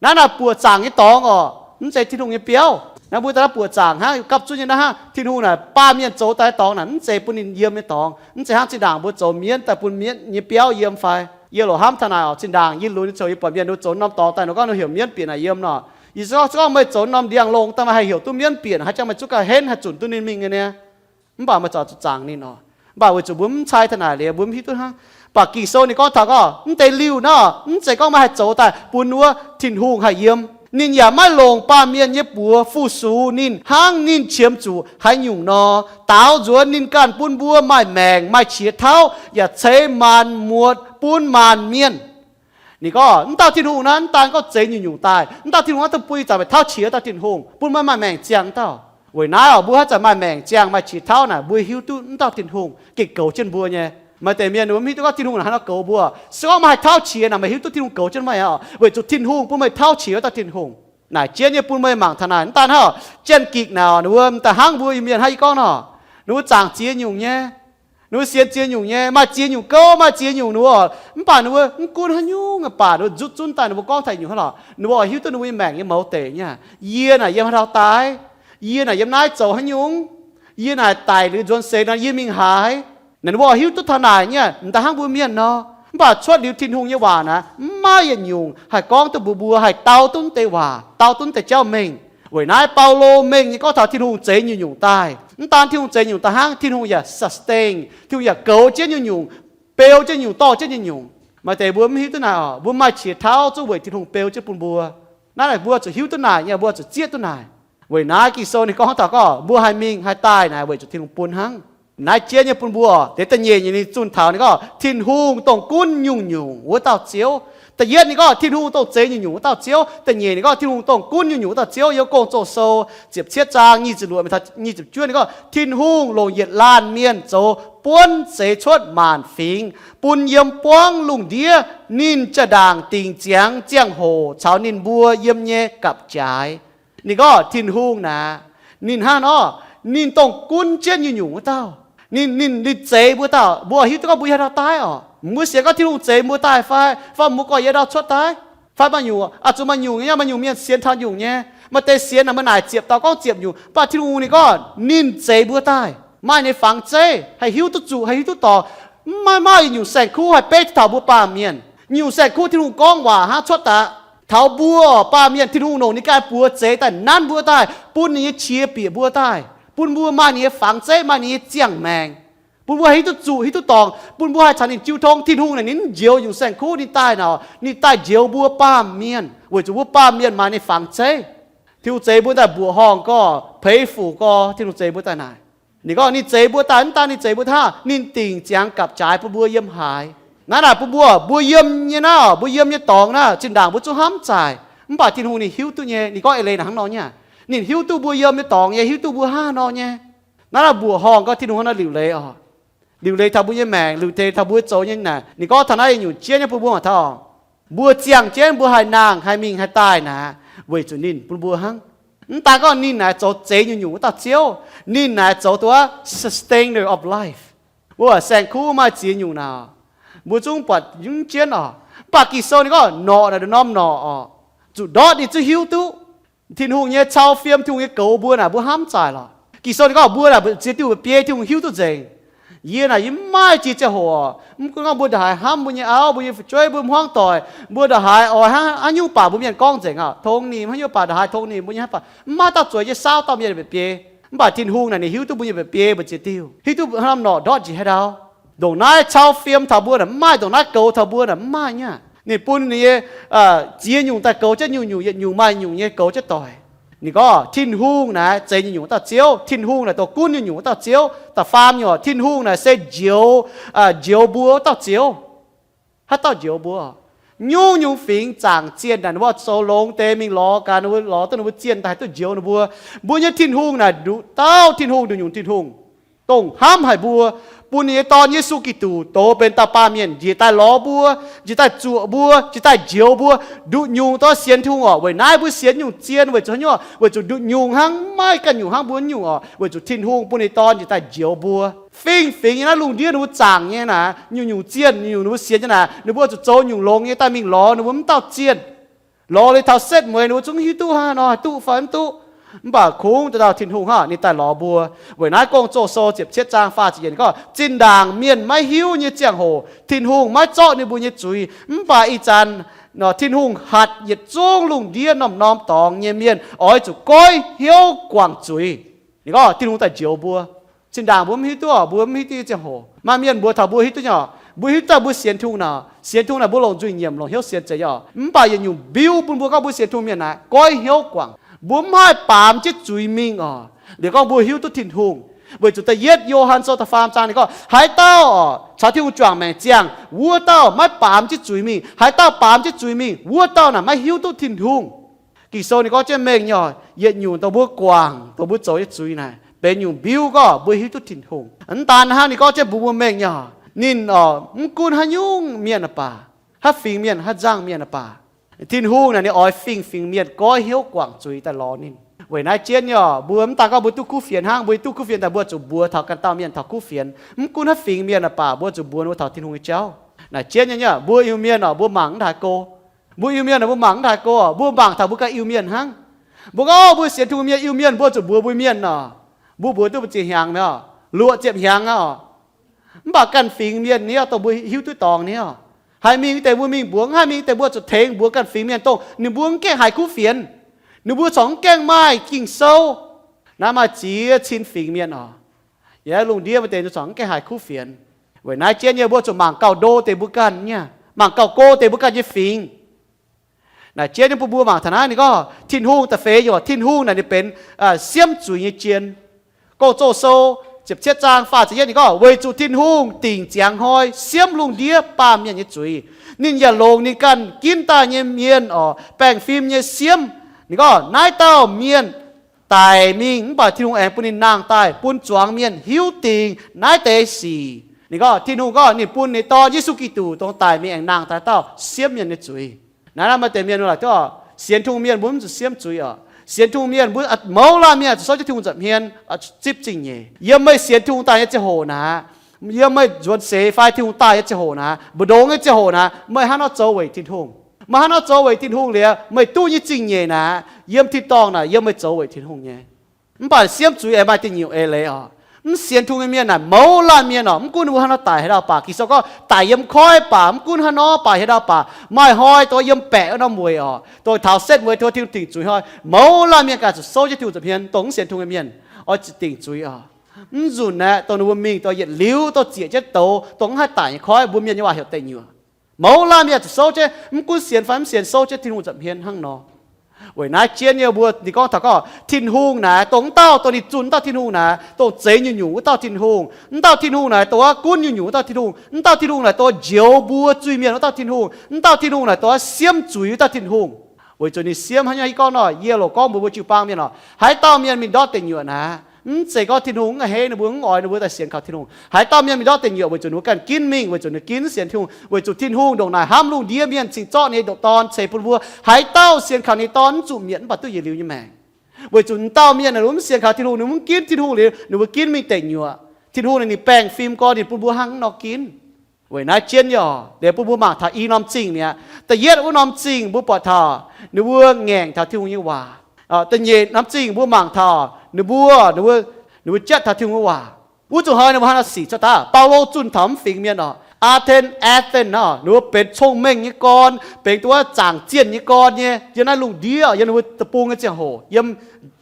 Naaiv naaic buoqc zaangc nyei dorngx oc, mv zeiz Tin-Hungh nyei biauv. Naaiv mbuo daaih naaiv buoqc zaangc hnangv, gapv zunv nyei naaiv hnangv, Tin-Hungh naaic baamh mienh zoux daaih dorngx naaic mv zeiz bun ninh yiem nyei dorngx. Mv zeiz hnangv zinh ndaangc mbuo zoux mienv daaih bun mienv nyei biauv yiem fai. Yie loc hnamv taux naaic oc, zinh ndaangc yie lunx nyei ziouc yie buatc mienh ninh mbuo zoux norm dorngx daaih ninh gorngv ninh heuc mienv bieqc naaic yiem nor. Yie se gorngv, se gorngv meih zoux norm ndiangx-longh daaih meih haih heuc duqv mienv bieqc, haaix jangx meih zungv gauh henv haih zunc duqv ninh mingh nyei niaa. Mv baac meih zuqc zuqc zaangc ninh oc. Mv baac weic zuqc mbuo mv cai taux naaic liuz, mbuo mv hiuv duqv hnangv. Mv baac Ging-Sou ninh gorngv taux gorngv mv deix liuh nor, mv zeiz gorngv meih haih zoux daaih bun wuov Tin-Hungh haih yiem. Ninh yaac maiv longc baamh mienh nyei buoz fu-sux ninh hnangv ninh qiemx zuqc haaix nyungc nor, daaux nzuonx ninh ganh bun mbuo maaih maengc maaih qiex tauv yaac ceix maanc muotc bun maanc mienh. Ninh gorngv mv dauh Tin-Hungh naaiv mv daan gorngv zeix nyungc-nyungc daaih. Mv dauh Tin-Hungh naaiv dongh bun ih zanc meih tauv qiex dauh Tin-Hungh, bun meih maaih maengc ziangh dauh. Weic naaiv oc, mbuo haaix zanc maaih maengc ziangh maaih qiex tauv naaic, mbuo hiuv duqv mv dauh Tin-Hungh gengh goux jienv mbuo nyei. Maaih deix mienh mbuo mv hiuv duqv gorngv Tin-Hungh naaic haaix nor goux mbuo. Se gorngv meih haih tauv qiex naaic, meih hiuv duqv Tin-Hungh goux jienv meih oc, weic zuqc Tin-Hungh bun meih tauv qiex wuov dauh Tin-Hungh. Naaic jienv nyei bun meih mangc taux naaic, mv daan hnangv, Janx-Gikc naaic ninh mbuo mv daaih hnangv mbuo Iu-Mienh hnangv yie gorngv nor, ninh mbuo zaangc ziex nyungc nyei. Ninh mbuo sienx ziex nyungc nyei, maaih ziex nyungc gouv, maaih ziex nyungc ninh mbuo oc. Mv baac ninh mbuo mv gunv haaix nyungc baac ninh mbuo nzutv zunv daaih ninh mbuo gorngv taux nyungc hnangv lorqc, ninh mbuo oix hiuv duqv ninh mbuo nyei maengc nyei mouz deic nyei. Yie naaic yiem haaix dauh daaih? Yie naaic yiem naaiv zoux haaix nyungc? Yie naaic daic liuz nzuonx seix nor yie mingh haaix? Naaic ninh mbuo oix hiuv duqv taux naaic nyei, mv daan hnangv mbuo mienh nor. Mv baac cuotv liuz Tin-Hungh nyei waac naaic, mv maaih yietc nyungc haih gorngv duqv mbuox mbuo haih dau duqv deix waac, dau duqv deix jauv mengh. Weic naaiv Baulo mengh nyei gorngv taux Tin-Hungh zeix nyungc-nyungc daaih. Mv daan Tin-Hungh zeix nyungc daaih hnangv, Tin-Hungh yaac sustain, Tin-Hungh yaac goux jienv nyungc-nyungc, beu jienv nyungc, dorh jienv nyungc-nyungc. Maaih deix mbuo mv hiuv duqv naaic oc, mbuo maaih qiex tauv zungv weic Tin-Hungh beu jienv bun mbuo. Naaiv naaic mbuo zuqc hiuv duqv naaic nyei, mbuo zuqc zieqv duqv naaic. Weic naaiv Ging-Sou ninh gorngv taux gorngv mbuo haih mingh haih daaih naaic weic zuqc Tin-Hungh bun hnangv. Naaiv jienv nyei bun mbuo oc. Deix da'nyeic nyei ninh zunh taux ninh gorngv Tin-Hungh dongh gunv nyungc-nyungc wuov dauh Ziouv. Da'yietv ninh gorngv Tin-Hungh dongh zeix nyungc-nyungc wuov dauh Ziouv. Da'nyeic ninh gorngv Tin-Hungh dongh gunv nyungc-nyungc wuov dauh Ziouv. Yiem Gong-Zoh Sou ziepc cietv zaang nyic ziepc luoqc mingh taux nyic ziepc juov ninh gorngv Tin-Hungh longc yietc laanh mienh zoux buonv zeix cuotv maanc fingx, bun yiem buangv lungh ndiev. Ninh jaa-ndaangc dingc ziangx ziangh hoc caux ninh mbuo yiem nyei gapv-jaaix. Ninh gorngv Tin-Hungh naaic, ninh hnangv nor, ninh dongh gunv jienv nyungc-nyungc wuov dauh. Ninh, ninh, ninh zeix mbuo dauh. Mbuo hiuv duqv gorngv mbuo yiem haaix ndau daaih oc? Mbuo sienx gorngv Tin-Hungh zeix mbuo daaih fai, fai mbuo gorx yiem haaix ndau cuotv daaih? Fai maaih nyungc, aqc zuqc maaih nyungc nyei, maaih nyungc mienh sienx taux nyungc nyei. Maaih deix sienx naaic, maaih naaic ziepc dauh gorngv ziepc nyungc, mv baac Tin-Hungh ninh gorngv ninh zeix mbuo daaih, maaih ninh nyei fangx zeiv, haih hiuv duqv zuqc, haih hiuv duqv dorngc. Mv maaih, maaih nyungc saeng-kuv haih beiv taux mbuo baamh mienh. Nyungc saeng-kuv Tin-Hungh gorngv waac hnangv cuotv daaih taux mbuo baamh mienh, Tin-Hungh longc ninh ganh buoz zeix daaih nanv mbuo daaih, bun ninh nyei qiex bieqc mbuo daaih, bun mbuo maaih ninh nyei fangx zeiv, maaih ninh nyei ziangh maengc, bun mbuo haih hiuv duqv zuqc, hiuv duqv dorngc, bun mbuo haih caux ninh jiu tong. Tin-Hungh naaic ninh mv njoux nyungc saeng-kuv ninh daaih nor, ninh daaih njoux mbuo baamh mienh, weic zuqc mbuo baamh mienh maaih ninh fangx zeiv. Tin-Hungh zeix mbuo daaih mbuoqc horngh gorx, peix fuc gorx, Tin-Hungh zeix mbuo daaih naaic. Ninh gorngv ninh zeix mbuo daaih, mv daan ninh zeix mbuo hnangv, ninh dingc ziangx gapv-jaaix bun mbuo yiem haaix. Naaiv naaic bun mbuo, mbuo yiem nyei naaiv, mbuo yiem nyei dorngx naaiv, zinh ndaangc mbuo zungv hnamv zaaic. Mv baac Tin-Hungh ninh hiuv duqv nyei. Ninh gorngv eix leiz naaic hnangv nor nyei. Ninh hiuv duqv mbuo yiem nyei dorngx nyei, hiuv duqv mbuo hnangv nor nyei. Naaiv naaiv mbuoqc horngh gorx, Tin-Hungh hnangv naaiv liuc leiz oc. Liuc leiz taux mbuo nyei maengc, liuc leiz taux mbuo zoux nyei naaic. Ninh gorngv taux naaiv yietc nyungc jienv nyei bun mbuo mangc taux, mbuo ziangh jienv mbuo haih nangh, haih mingh, haih daaih naaic, weic zuqc ninh bun mbuo hnangv. Mv daan gorngv ninh naaic zoux zeix nyungc-nyungc wuov dauh Ziouv, ninh naaic zoux duqv sustainer of life. Mbuo saeng-kuv maaih ziex nyungc naaic, mbuo zungv buatc mv jienv oc. Mv baac Ging-Sou ninh gorngv norqc naaic, norm norqc oc, zuqc ndortv ninh zungv hiuv duqv. Tin-Hungh nyei cau fiem, Tin-Hungh nyei goux mbuo naaic, mbuo hnamv zaaic lorqc. Ging-Sou ninh gorngv mbuo naaic ziex diuh mba'biei Tin-Hungh hiuv duqv nzengc. Yie naaic yie mv maaih jiex ziangh hoc, mv gunv gorngv mbuo ndongc haaix hnamv mbuo nyei auv, mbuo nyei fu'jueiv, mbuo hmuangv doic, mbuo ndongc haaix oix hnangv haaix nyungc baac mbuo mienh gorngv nzengc oc. Tongx nimc haaix nyungc baac, ndongc haaix tongx nimc mbuo nyei hnangv baac, mv maaih dauh zueiz nyei saauv dauh mienh mba'biei. Mv baac Tin-Hungh naaic ninh hiuv duqv mbuo nyei mba'biei mbu'ziex diuh, hiuv duqv norm norqc ndortv njiec haaix ndau. Ndongc naaiv cau fiem taux mbuo naaic mv maaih, ndongc naaiv goux taux mbuo naaic mv maaih nyei. Ninh bun ninh nyei ziex nyungc daaih goux jienv nyungc-nyungc, yietc nyungc maaih nyungc nyei goux jienv doic. Ninh gorngv Tin-Hungh naaic zeix nyungc-nyungc wuov dauh Ziouv. Tin-Hungh naaic dongh gunv nyungc-nyungc wuov dauh Ziouv. Da'faam nyungc, Tin-Hungh naaic se njoux, njoux mbuo wuov dauh Ziouv. Haaix dauh njoux mbuo? Nyungc-nyungc fingx zaangc zienh naaic, ninh mbuo zoux longx deix mingh lorz gaax, ninh mbuo lorz duqv ninh mbuo zienh daaih haih duqv njoux ninh mbuo. Mbuo nyei Tin-Hungh naaic nduqc dauh Tin-Hungh, nduqc nyungc Tin-Hungh, dongh hnamv haic mbuo, bun ninh nyei Dorn Yesu Giduc dox benx dauh baamh mienh njiec daaih lorz mbuo, njiec daaih zuoqc mbuo, njiec daaih njoux mbuo. Nduqc nyungc dorh sienx Tin-Hungh oc. Weic naaiv mbuo sienx nyungc zienh weic zuqc haaix nyungc? Weic zuqc nduqc nyungc hnangv, mv maaih ganh nyungc hnangv mbuo nyungc oc. Weic zuqc Tin-Hungh bun ninh Dorn njiec daaih njoux mbuo. Fingx-fingx nyei naaiv lungh ndiev ninh mbuo zaangc nyei naaic, nyungc-nyungc zienh, nyungc-nyungc ninh mbuo sienx nyei naaic, ninh mbuo zuqc zoux nyungc longx nyei daaih mingh lorz ninh mbuo mv dauh zienh. Lorz liuz taux setv mueiz ninh mbuo zungv hiuv duqv hnangv nor, duqv fai mv duqv. Mv baac kungx dauh dauh Tin-Hungh hnangv ninh daaih lorz mbuo. Weic naaiv Gong-Zoh Sou ziepc cietv zaang faah ziepc yietc gorngv, zinh ndaangc mienh maiv hiuv nyei ziangh hoc Tin-Hungh maiv zorqv ninh mbuo nyei zuiz. Mv baac ih zanc Tin-Hungh hatc yietc zungv lungh ndiev norm-norm dorngx nyei mienh oix zuqc goiv hnyouv guangc zuiz. Ninh gorngv Tin-Hungh daaih njoux mbuo. Zinh ndaangc mbuo mv hiuv duqv, mbuo mv hiuv duqv nyei ziangh hoc, maaih mienh mbuox taux mbuo hiuv duqv nyei oc. Mbuo hiuv duqv daaih mbuo sienx Tin-Hungh naaic, sienx Tin-Hungh naaic mbuo longc nzuih nyiemc, longc hnyouv sienx zeiz nyei oc. Mv baac yietc nyungc mbiuh bun mbuo gorngv mbuo sienx Tin-Hungh mienh naaic goiv hnyouv guangc. Mbuo mv haih baamz jienv zuiz mingh oc. Liuz gorngv mbuo hiuv duqv Tin-Hungh. Weic zuqc da'yietv Yo^han Sou da'faam zaang ninh gorngv, haaix dauh oc caux Tin-Hungh juangc maengc ziangh, wuov dauh maiv baamz jienv zuiz mingh. Haaix dauh baamz jienv zuiz mingh, wuov dauh naaic maiv hiuv duqv Tin-Hungh. Ging-Sou ninh gorngv jienv mengh nyei oc, yietc nyungc dongh mbuo guangc, dongh mbuo zoux nyei zuiz naaic, benx nyungc mbiuh gorngv mbuo hiuv duqv Tin-Hungh. Mv daan hnangv, ninh gorngv jienv mbuox mbuo mengh nyei oc, ninh oc, mv gunv haaix nyungc mienh baac, haaix fingx mienh, haaix nzangc mienh baac, Tin-Hungh naaic ninh oix fingx-fingx mienh goiv hnyouv guangc zuiz daaih lorz ninh. Weic naaiv jienv nyei oc, mbuo mv daan gorngv mbuo duqv kuv fienx hnangv, mbuo duqv kuv fienx daaih mbuo zuqc mbuox taux ganh dauh mienh taux kuv fienx. Mv gunv haaix fingx mienh baac mbuo zuqc mbuox ninh mbuo taux Tin-Hungh nyei jauv. Naaic jienv nyei, mbuo Iu-Mienh oc, mbuo mangc mv haaix go. Mbuo Iu-Mienh oc, mbuo mangc mv haaix go oc, mbuo mangc taux mbuo ganh Iu-Mienh hnangv. Mbuo gorngv mbuo sienx Tin-Hungh mienh, Iu-Mienh mbuo zuqc mbuox mbuo mienh oc. Mbuo mbuox duqv mbu'ziex hnyangx mi'aqv, luoqc ziepc hnyangx aqv oc. Mv baac ganh fingx mienh ni oc, dongh mbuo hiuv duqv dorngx ni oc, haih mingh deix mbuo mingh mbuox, haih mingh deix mbuo zuqc tengx mbuox ganh fingx mienh dongh ninh mbuo mv gaengh haiz kuv fienx. Ninh mbuo corc mv gaengh maaih Ging-Sou. Naaiv maaih ziex cin fingx mienh oc. Yaac lungh ndiev maaih deix corc mv gaengh haiz kuv fienx. Weic naaiv jienv nyei mbuo zuqc mangc gauh ndo deix mbuo ganh nyei, mangc gauh go deix mbuo ganh nyei fingx. Naaic jienv nyei bun mbuo mangc taux naaiv ninh gorngv Tin-Hungh da'feix nyungc, Tin-Hungh naaic ninh benx siemv zuiz nyei jien. Gong-Zoh Sou ziepc cietv zaang faah ziepc yietv ninh gorngv, weic zuqc Tin-Hungh dingc ziangx hnoi siemv lungh ndiev baamh mienh nyei zuiz. Ninh yaac longc ninh ganh ginv daaih nyei mienh oc, baengh fim nyei siemv. Ninh gorngv naaiv dauh mienh daic mingh mv baac Tin-Hungh aengx bun ninh nangh daaih bun zuangx mienh hiuv dingc naaiv deix sic. Ninh gorngv Tin-Hungh gorngv ninh bun ninh Dorn Yesu Giduc dongh daic mingh aengx nangh daaih dauh siemv mienh nyei zuiz. Naaiv maaih deix mienh laaix duqv sienx Tin-Hungh mienh mbuo mv zuqc siemv zuiz oc. Sienx Tin-Hungh mienh mbuo mouz laanh mienh zuqc souv jienv Tin-Hungh nza'hmien zipv zingh nyeic. Yiem meih sienx Tin-Hungh daaih nyei ziangh hoc naaic, yiem meih nzuonx seix fai Tin-Hungh daaih nyei ziangh hoc naaic, mbu'ndongx nyei ziangh hoc naaic, meih hnangv nor zoux weic Tin-Hungh. Meih hnangv nor zoux weic Tin-Hungh liuz, meih duqv nyei zingh nyeic naaic, yiem tin-dorngh naaic yiem meih zoux weic Tin-Hungh nyei. Mv baac siemv zuiz aengx maaih da'nyeic eix leiz oc. Mv sienx Tin-Hungh nyei mienh naaic mouz laanh mienh oc, mv gunv ninh mbuo hnangv nor daic haaix dauh baac, Ging-Sou gorngv daic yiem koiv baac, mv gunv hnangv nor baac haaix dauh baac, maaih hnoi dongh yiem baeqc wuov norm weic oc, dongh taux setv mueiz tov Tin-Hungh dingc zuiz hnoi, mouz laanh mienh ganh zuqc souv jienv Tin-Hungh nza'hmien, dongh mv sienx Tin-Hungh nyei mienh oix zuqc dingc zuiz oc. Mv nzunc aeqv, dongh ninh mbuo mingh dongh yietc liuz dongh zieqc jienv douz, dongh mv haih daic nyei koiv, mbuo mienh nyei waac heuc da'nyeic. Mouz laanh mienh zuqc souv jienv, mv gunv sienx fai mv sienx, souv jienv Tin-Hungh nza'hmien hnangv nor. Weic naaiv jienv nyei mbuo ninh gorngv taux gorngv Tin-Hungh naaic dongh mv dauh, dongh ninh zunh mv dauh Tin-Hungh naaic dongh zeix nyungc-nyungc wuov dauh Tin-Hungh. Mv dauh Tin-Hungh naaic dongh gunv nyungc-nyungc wuov dauh Tin-Hungh. Mv dauh Tin-Hungh naaic dongh njoux mbuo zuiz-mienh wuov dauh Tin-Hungh. Mv dauh Tin-Hungh naaic dongh siemv zuiz wuov dauh Tin-Hungh. Weic zuqc ninh siemv hnangv nyei, gorngv nor, yie loc gorngv mbuox mbuo jiu-baang mienh oc, haaix dauh mienh mingh ndortv deic nyuoqc naaic, mv zeiz gorngv Tin-Hungh mv a'hneiv ninh mbuo, mv oix ninh mbuo daaih sienx kaux Tin-Hungh. Haaix dauh mienh mingh ndortv deic nyuoqc weic zuqc ninh mbuo ganh ginv mingh, weic zuqc ninh ginv sienx Tin-Hungh, weic zuqc Tin-Hungh ndongc naaic hnamv lungh ndiev mienh cingx zorqv ninh nyei ndoqc Dorn ceix bun mbuo. Haaix dauh sienx kaux ninh nyei Dorn mv zuqc mietc mv baac duqv yietc liuz nyei maengc. Weic zuqc m'dauh mienh naaic ninh mv sienx kaux Tin-Hungh, ninh mv ginv Tin-Hungh liuz, ninh mbuo ginv mingh deic nyuoqc. Tin-Hungh naaic ninh baengh fim gorn ninh bun mbuo hnangv nor ginv. Weic naaiv jienv nyei oc, liuz bun mbuo mangc taux i norm zingh mi'aqv. Da'yietv wuov norm zingh mbuo buatc taux ninh mbuo ngaengc taux Tin-Hungh nyei waac. Da'nyeic norm zingh mbuo mangc taux ninh mbuo, ninh mbuo jatv taux Tin-Hungh nyei waac. Wuov zuqc hnoi ninh mbuo hnangv nor sic cuotv daaih. Baulo zunh taux mv fingx mienh oc, Aa^ten, Athens nor, ninh mbuo benx cong-mengh nyei gorn, benx dongh wuov zaangc zienh nyei gorn nyei yiem naaiv lungh ndiev, yiem ninh mbuo deic-bung nyei ziangh hoc, yiem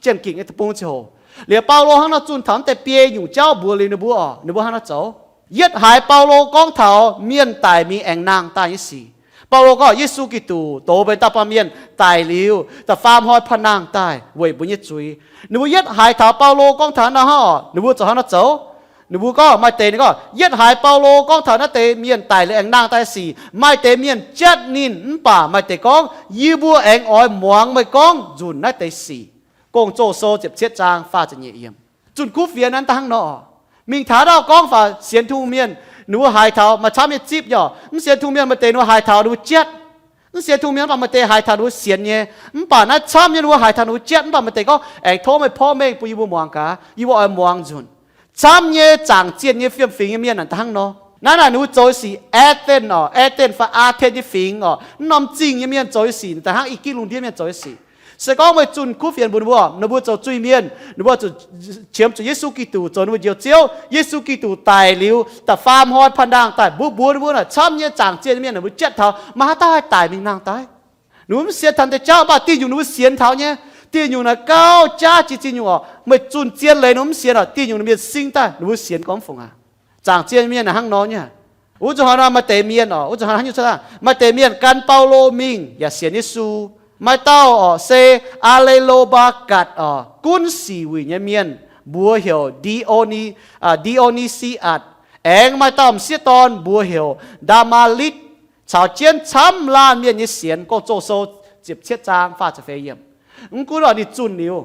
zienh gingc nyei deic-bung nyei ziangh hoc. Liuz Baulo hnangv nor zunh taux mv deix biei nyungc jauv mbuox liuz ninh mbuo oc, ninh mbuo hnangv nor zoux. Yietv haiz Baulo gorngv taux mienh daic mingh aengx nangh daaih nyei sic. Baulo gorngv Yesu Giduc dox mbenc dauh baamh mienh daic liuz, da'faam hnoi panh nangh daaih weic mbuo nyei zuiz. Ninh mbuo yietv haiz taux Baulo gorngv taux hnangv nor hnangv oc, ninh mbuo ziouc hnangv nor zoux. Ninh mbuo gorngv maaih deix ninh gorngv, yietv haiz Baulo gorngv taux naaiv deix mienh daic liuz aengx nangh daaih sic, maaih deix mienh jatv ninh, mv baac maaih deix gorngv, yie mbuo aengx oix muangx meih gorngv nzunc naaiv deix sic. Gong-Zoh Sou ziepc cietv zaang faah ziepc nyeic yiem. Zunh kuv fienx naaiv daaih hnangv nor. Mingh taux haaix dauh gorngv faaux sienx Tin-Hungh mienh, ninh mbuo haiz taux maaih camv nyei zipv nyei oc. Mv sienx Tin-Hungh mienh maaih deix ninh mbuo haiz taux ninh mbuo jatv. Mv sienx Tin-Hungh mienh mv baac maaih deix haiz taux ninh mbuo sienx nyei. Mv baac naaiv camv nyei ninh mbuo haiz taux ninh mbuo jatv, mv baac maaih deix gorngv, aengx tov meih porv mengh bun yie mbuo muangx gaax, yie mbuo oix muangx nzunc. Camv nyei zaangc zienh nyei fiem-fingx nyei mienh naaic daaih hnangv nor. Naaiv naaic ninh mbuo zoux nyei sic, Athens oc, Athens fai Athen nyei fingx oc, mv norm zingh nyei mienh zoux nyei sic daaih hnangv i gitv lungh ndiev mienh zoux nyei sic. Se gorngv meih zunh kuv fienx mbuox ninh mbuo, ninh mbuo zoux zuiz-mienh, ninh mbuo zuqc qiemx zuqc Yesu Giduc zoux ninh mbuo njoux Ziouv. Yesu Giduc daic liuz, da'faam hnoi panh nangh daaih, mbuo mbuox ninh mbuo naaic camv nyei zaangc zienh nyei mienh ninh mbuo jatv taux, maaih haaix dauh haih daic mingh nangh daaih? Ninh mbuo mv sienx taux deix jauv, mv baac dieh nyungc ninh mbuo sienx taux nyei. Dieh nyungc naaic gauh jaav jiex dieh nyungc oc. Meih zunh zien leiz ninh mbuo mv sienx oc, dieh nyungc ninh mienh sing daaih, ninh mbuo sienx gorngv mv fungc aqv. Zaangc zienh mienh naaic hnangv nor nyei. Wuov zuqc hnoi nor maaih deix mienh oc, wuov zuqc hnoi hnangv nyungc cuotv daaih, maaih deix mienh gan Baulo mingh yaac sienx Yesu. Maaih dauh oc se Aa^le^lo^mbaa^gatc oc, gunv sic wuic nyei mienh, mbuox heuc Ndi^o^ni, Ndi^o^ni^si^atc. Aengx maaih dauh m'sieqv dorn mbuox heuc Ndaa^maa^litv, caux jienv camv laanh mienh nyei sienx. Gong-Zoh Sou ziepc cietv zaang faah ziepc feix yiem. Mv gunv oc ninh zunh liuz,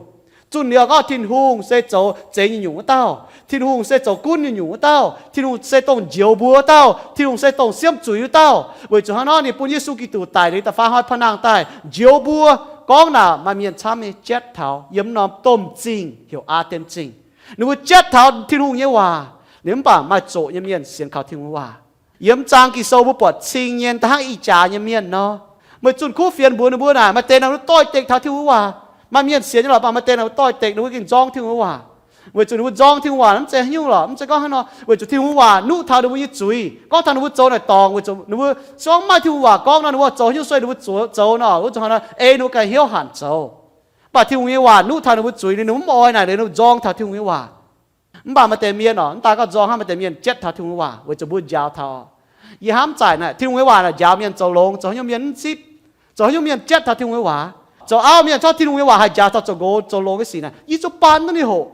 zunh liuz gorngv Tin-Hungh se zoux zeix nyungc-nyungc wuov dauh. Tin-Hungh se zoux gunv nyungc-nyungc wuov dauh. Tin-Hungh se dongh njoux mbuo wuov dauh. Tin-Hungh se dongh siemv zuiz wuov dauh. Weic zuqc hnangv nor ninh bun Yesu Giduc daic liuz da'faam hnoi panh nangh daaih njoux mbuo. Gorngv naaic maaih mienh camv nyei jatv taux yiem norm domh zingh heuc Aa^ten Zingh. Ninh mbuo jatv taux Tin-Hungh nyei waac. Liuz mv baac maaih zoqc nyei mienh sienx kaux Tin-Hungh nyei waac. Yiem zaang Ging-Sou mbuo buatc cing nyei da'hnangv ih jaax nyei mienh nor. Meih zunh kuv fienx mbuox ninh mbuo naaic, maaih deix naaic mbuo doix-dekc taux Tin-Hungh waac. Maaih mienh sienx nyei lorqc, mv baac maaih deix naaic mbuo doix-dekc, ninh mbuo gengh nzorng Tin-Hungh waac. Weic zuqc ninh mbuo nzorng Tin-Hungh waac mv zeiz haaix nyungc lorqc, mv zeiz gorngv hnangv nor. Weic zuqc Tin-Hungh waac nuqv taux ninh mbuo nyei zuiz, gorngv taux ninh mbuo zoux naaic dorngc. Weic zuqc ninh mbuo se gorngv maaih Tin-Hungh waac gorngv nor, ninh mbuo zoux haic nyungc sueih ninh mbuo zoux nor, wuov zuqc hnoi nor ei ninh mbuo ganh hnyouv hanc zoux. Baac Tin-Hungh nyei waac nuqv taux ninh mbuo zuiz, ninh mbuo mv oix naaic, ninh mbuo nzorng taux Tin-Hungh nyei waac. Mv baac maaih deix mienh oc, mv daaih gorngv nzorng hnangv, maaih deix mienh jatv taux Tin-Hungh nyei waac weic zuqc mbuo njaaux taux. Yie hnamv zaaic naaic, Tin-Hungh nyei waac naaic njaaux mienh zoux longx, zoux haaix nyungc mienh mv zipv, zoux haaix nyungc mienh jatv taux Tin-Hungh nyei waac. Zoux auv mienh corc Tin-Hungh nyei waac haih njaaux taux zoux nqox zoux longx nyei sic naaic, yie zuqc baan duqv ninh hoqc.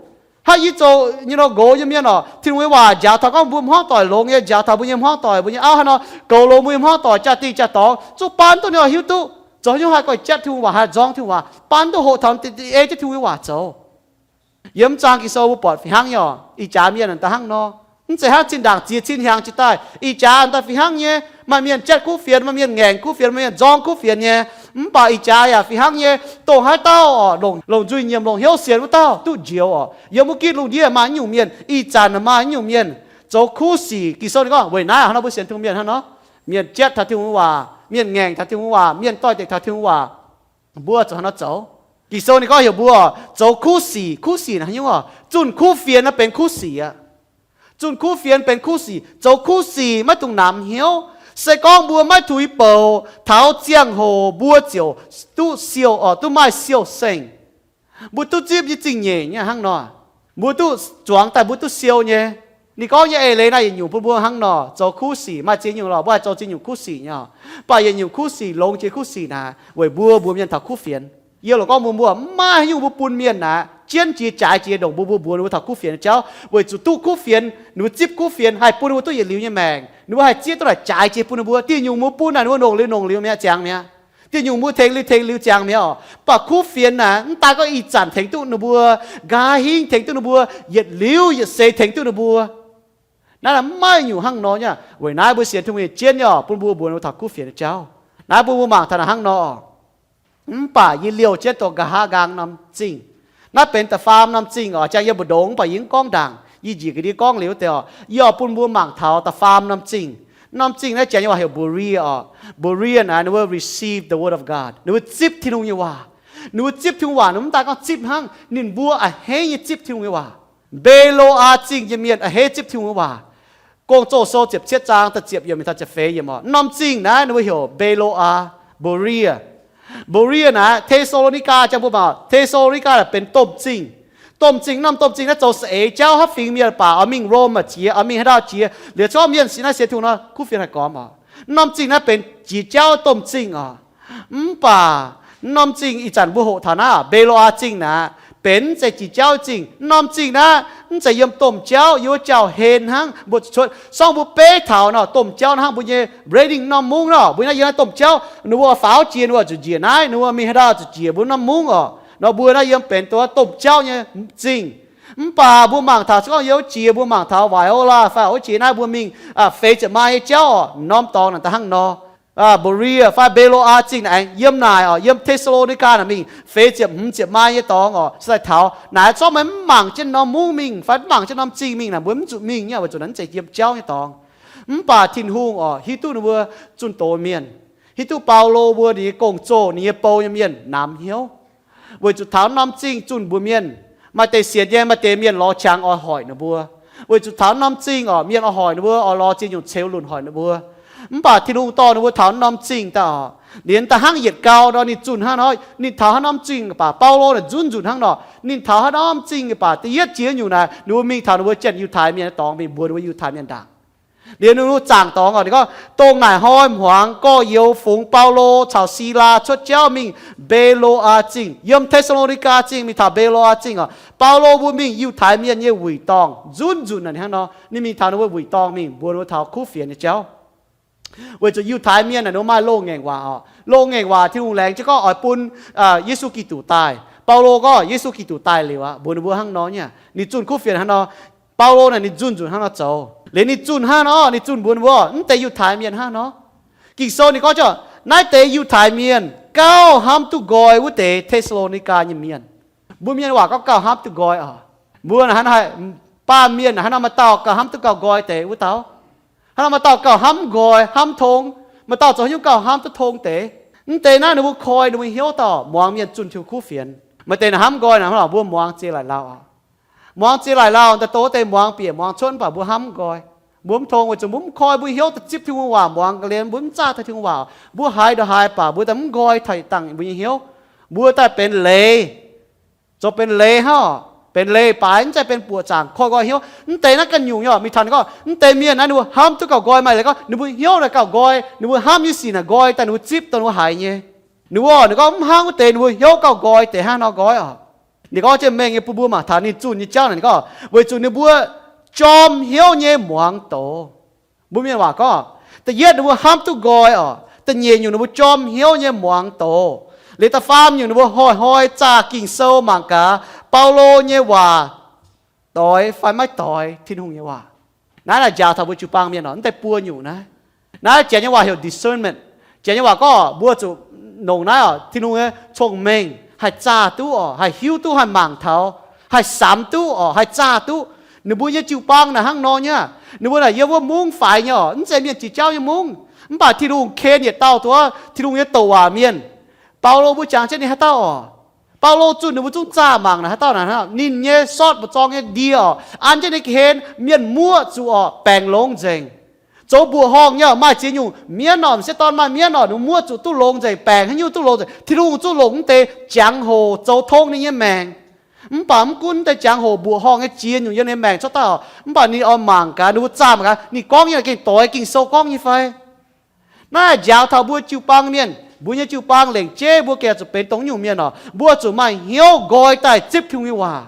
Hnangv yie zoux nyei nor nqox nyei mienh oc, Tin-Hungh nyei waac njaaux taux gorngv mbuo hmuangv doic longx nyei, njaaux taux mbuo nyei hmuangv doic, mbuo nyei auv haaix nor goux longx mbuo nyei hmuangv doic jaa-dingh jaa-dorngx, zuqc baan duqv ninh oc, hiuv duqv zoux haaix nyungc haih goiv jatv Tin-Hungh waac, haih nzorng Tin-Hungh waac, baan duqv hoqc taux ei jienv Tin-Hungh nyei waac zoux. Yiem mv zaang Ging-Sou mbuo buatc fih hnangv nyei oc. Ih jaax mienh daaih hnangv nor, mv zeiz hnangv zinh ndaangc ziex cin hnyangx jiex daaih, ih jaax daaih fih hnangv nyei. Maaih mienh jatv kuv fienx, maaih mienh ngaengc kuv fienx, maaih mienh nzorng kuv fienx nyei. Mv baac ih jaax yaac fih hnangv nyei. Dongh haaix dauh oc, longc nzuih nyiemc, longc hnyouv sienx wuov dauh duqv njoux oc. Yiem wuov gitv lungh ndiev maaih nyungc mienh, ih zanc maaih nyungc mienh zoux kuv sic. Ging-Sou ninh gorngv weic naaiv hnangv nor mbuo sienx Tin-Hungh mienh hnangv nor, mienh jatv taux Tin-Hungh waac, mienh ngaengc taux Tin-Hungh waac, mienh doix-dekc taux Tin-Hungh waac, mbuo zuqc hnangv nor zoux. Ging-Sou ninh gorngv heuc mbuo zoux kuv sic. Kuv sic naaiv haaix nyungc oc? Zunh kuv fienx naaiv benx kuv sic aqv. Zunh kuv fienx benx kuv sic. Zoux kuv sic maiv dungx namx hnyouv. Se gorngv mbuo maiv tuix bouc, taux ziangh hoc mbuo ziouc duqv siou oc, duqv maaih siou-sengh. Mbuo duqv zipv nyei zingh nyeic nyei hnangv nor, mbuo duqv zuangx daaih mbuo duqv siou nyei. Ninh gorngv nyei eix leiz naaiv yietc nyungc bun mbuo hnangv nor, zoux kuv sic maaih ziex nyungc lorqc, mbuo haih zoux ziex nyungc kuv sic nyei oc. Mv baac yietc nyungc kuv sic longx jiex kuv sic naaic weic mbuo, mbuo mienh taux kuv fienx. Yie loc gorngv mbuo, mbuo maiv haaix nyungc mbuo bun mienh naaic jienv jiex jaaix jiex ndongc mbuo, mbuo mbuox ninh mbuo taux kuv fienx nyei jauv weic zuqc duqv kuv fienx, ninh mbuo zipv kuv fienx haih bun ninh mbuo duqv yietc liuz nyei maengc, ninh mbuo haih zieqv duqv naaic jaaix jiex bun ninh mbuo. Diuh nyungc mbuo bun naaic ninh mbuo nongc liuz nongc liuz mi'aqv, ziangx mi'aqv. Diuh nyungc mbuo tengx liuz tengx liuz ziangx mi'aqv oc. Mv baac kuv fienx naaic mv daaih gorngv ih zanc tengx duqv ninh mbuo, nqa'haav hingv tengx duqv ninh mbuo, yietc liuz yietc seix tengx duqv ninh mbuo. Naaiv maiv nyungc hnangv nor nyei. Weic naaiv mbuo sienx Tin-Hungh nyei jienv nyei oc, bun mbuo mbuox ninh mbuo taux kuv fienx nyei jauv. Naaiv bun mbuo mangc taux naaic hnangv nor oc. Mv baac yie liouh jienv dongh nqa'haav nqaang norm zingh. Naaiv benx da'faam norm zingh oc. Jangx yie mbu'ndongx mv baac yie mv gorngv ndaangc, yie njiec ga'ndiev gorngv liuz wuov deix oc. Yie oix bun mbuo mangc taux da'faam norm zingh. Norm zingh naaiv Janx nyei waac heuc Berea oc. Berea naaic ninh mbuo receive the word of God, ninh mbuo zipv Tin-Hungh nyei waac. Ninh mbuo zipv Tin-Hungh waac, ninh mv daaih gorngv zipv hnangv, ninh mbuo a'hneiv nyei zipv Tin-Hungh nyei waac. Mbe^lo^aa Zingh nyei mienh a'hneiv zipv Tin-Hungh nyei waac. Gong-Zoh sou ziepc cietv zaang da'ziepc yiemc mingh taux ziepc feix yiemc oc. Norm zingh naaiv ninh mbuo heuc Mbe^lo^aa, Berea. Berea naaiv Te^saa^lo^ni^gaa, jangx mbuo mangc, Te^saa^lo^ni^gaa naaic benx domh zingh. Domh zingh, norm domh zingh naaiv zoux saeng-eix jauv, haaix fingx mienh baac oix mingh Rome jiex, oix mingh haaix ndau jiex, liuz corc mienh sic naaiv sienx Tin-Hungh nor, kuv fienx haih gormx oc. Norm zingh naaiv benx jiex jauv domh zingh oc. Mv baac norm zingh ih zanc mbuo hoqc taux naaiv Mbe^lo^aa Zingh naaiv, benx mv zeiz jiex jauv zingh. Norm zingh naaiv mv zeiz yiem domh jauv, yiem wuov jauv-hlen hnangv mbuo zuqc cuotv. Sorng mbuo beiv taux nor, domh jauv naaiv hnangv mbuo nyei Redding norm mungv nor, mbuo naaiv yiem naaiv domh jauv, ninh mbuo faaux jiex, ninh mbuo zuqc njiec naaiv, ninh mbuo mingh haaix ndau zuqc jiex mbuo norm mungv oc. Nor mbuo naaiv yiem benx dongh domh jauv nyei zingh. Mv baac mbuo mangc taux se gorngv yiem wuov jiex, mbuo mangc taux Viola fai wuov jiex naaiv mbuo mingh feix ziepc mai nyei jauv oc, norm dorngx naaic da'hnangv nor. Berea fai Mbe^lo^aa Zingh naaic aengx yiem naaic oc, yiem Te^saa^lo^ni^gaa naaic mingh feix ziepc hmz ziepc mai nyei dorngx oc, se daaih taux naaic zorqv meih mv mangc jienv norm mungv mingh fai mv mangc jienv norm zingh mingh naaic, mbuo mv zuqc mingh nyei, weic zuqc naaiv mv zeiz yiem jauv nyei dorngx. Mv baac Tin-Hungh oc, hiuv duqv ninh mbuo zunh doz mienh, hiuv duqv Baulo mbuo ninh nyei gong-zoh, ninh nyei bou nyei mienh namx hnyouv, weic zuqc taux norm zingh zunh mbuox mienh. Maaih deix sienx nyei, maaih deix mienh lorz qangx oix hoic ninh mbuo. Weic zuqc taux norm zingh oc, mienh oix hoic ninh mbuo, oix lorz ziex nyungc ceux lunc hoic ninh mbuo. Mv baac Tin-Hungh dorh ninh mbuo taux norm zingh daaih oc, liemh da'hnangv yietc gau nor ninh zunh hnangv nor, ninh taux haaix norm zingh baac, Baulo naaic nzunc nzunc hnangv nor, ninh taux haaix norm zingh baac, da'yietv jiex nyungc naaic ninh mbuo mingh taux ninh mbuo janx Yiutai mienh nyei dorngx mingh mbuox ninh mbuo Yiutai mienh ndaangc. Liuz ninh mbuo zaangc dorngx oc, ninh gorngv, dongh naaic hnoi hmuangx gorx-youz fungx Baulo caux Silaa cuotv jauv mingh Mbe^lo^aa Zingh, yiem Te^saa^lo^ni^gaa Zingh mingh taux Mbe^lo^aa Zingh oc. Baulo mbuo mingh Yiutai mienh nyei wuic dorngh nzunc nzunc naaic hnangv nor, ninh mingh taux ninh mbuo wuic dorngh mingh mbuox ninh mbuo taux kuv fienx nyei jauv. Weic zuqc Yiutai mienh naaic ninh mbuo maaih loz-ngaengc waac oc. Loz-ngaengc waac Tin-Hungh laengz jienv gorngv oix bun Yesu Giduc daaih. Baulo gorngv Yesu Giduc daaih liuz aqv, mbuox ninh mbuo hnangv nor nyei. Ninh zunh kuv fienx hnangv nor. Baulo naaic ninh zunh nzunc hnangv nor zoux. Liuz ninh zunh hnangv nor, ninh zunh mbuox ninh mbuo mv deix Yiutai mienh hnangv nor. Ging-Sou ninh gorngv, naaiv deix Yiutai mienh gauh hnamv duqv nqoi wuov deix Te^saa^lo^ni^gaa nyei mienh. Mbuo mienh waac gorngv gauh hnamv duqv nqoi oc. Mbuo naaic hnangv naaiv, baamh mienh naaic hnangv nor, maaih dauh gauh hnamv duqv gauh nqoi deix wuov dauh. Hnangv nor maaih dauh gauh hnamv nqoi, hnamv tong. Maaih dauh zoux haaix nyungc gauh hnamv duqv tong deix. Mv deix naaiv ninh mbuo koi ninh mbuo hnyouv dauh muangx mienh zunh Tin-Hungh kuv fienx. Maaih deix naaic hnamv nqoi naaic, mbuo muangx ziex laaic lauh. Muangx ziex laaic lauh, daaih dongh wuov deix muangx bieqc muangx cuotv, mv baac mbuo hnamv nqoi. Mbuo mv tong weic zuqc mbuo mv koi mbuo hnyouv daaih zipv Tin-Hungh waac, muangx ga'hlen mbuo mv zaah taux Tin-Hungh waac. Mbuo haiz ndongc haaix baac mbuo daaih mv nqoi taux yietc dangh mbuo nyei hnyouv. Mbuo daaih benx leiz. Zoux benx leiz hnangv, benx leiz baaix, mv zeiz benx buoqc zaangc koi nqoi hnyouv. Mv deix naaiv ganh nyungc nyei oc, mingh taux ninh gorngv mv deix mienh naaiv ninh mbuo hnamv duqv gauh nqoi, maaih leiz gorngv ninh mbuo hnyouv naaic gauh nqoi, ninh mbuo hnamv nyei sic naaic nqoi daaih ninh mbuo zipv dongh ninh mbuo haiz nyei. Ninh mbuo, ninh gorngv mv hnangv wuov deix ninh mbuo hnyouv gauh nqoi deix hnangv nor nqoi oc. Ninh gorngv jienv mengh nyei bun mbuo mangc taux ninh zunh nyei jauv naaic, ninh gorngv weic zuqc ninh mbuo jorm hnyouv nyei muangx doz. Mbuo mienh waac gorngv, da'yietv ninh mbuo hnamv duqv nqoi oc. Da'nyeic nyungc ninh mbuo jorm hnyouv nyei muangx doz. Liuz da'faam nyungc ninh mbuo hnoi-hnoi zaah Ging-Sou mangc gaax Baulo nyei waac doix fai maiv doix, Tin-Hungh nyei waac. Naaiv naaic njaaux taux mbuo jiu-baang mienh oc, mv deix buo nyungc naaiv. Naaiv janx nyei waac heuc discernment. Janx nyei waac gorngv mbuo zuqc nongc naaiv oc, Tin-Hungh nyei cong-mengh haih zaah duqv oc, haih hiuv duqv, haih mangc taux, haih samx duqv oc, haih zaah duqv. Ninh mbuo nyei jiu-baang naaic hnangv nor nyei. Ninh mbuo naaic yiem wuov mungv faix nyei oc, mv zeiz mienh jiex jauv nyei mungv. Mv baac Tin-Hungh ken yietc dauh duqv Tin-Hungh nyei douc waac mienh. Baulo mbuo jangx jienv ninh haaix dauh oc? Baulo zunh ninh mbuo zungv zaah mangc naaic haaix dauh naaic, ninh nyei sortv mbu'zorng nyei ndie oc, an jienv ninh ga'hlen mienh muoqv zuqc oc, baengc longx nzengc. Zoux mbuoqc horngh nyei oc, maaih ziex nyungc mienv oc, m'sieqv dorn maaih mienv oc, ninh muoqv zuqc duqv longx nzengc, baengc haaix nyungc duqv longx nzengc. Tin-Hungh zungv longc mv deix jangx-hoc zoux tong ninh nyei maengc. Mv baac mv gunv mv deix jangx-hoc mbuoqc horngh nyei ziex nyungc yiem ninh maengc cuotv daaih oc, mv baac ninh oix mangc gaax, ninh mbuo zaah mangc gaax ninh gorngv nyei gengh doix Ging-Sou gorngv nyei fai. Naaiv njaaux taux mbuo jiu-baang mienh, mbuo nyei jiu-baang lengc jeiv mbuo gengh zuqc benx dongh nyungc mienh oc. Mbuo zuqc maaih hnyouv nqoi daaih zipv Tin-Hungh nyei waac.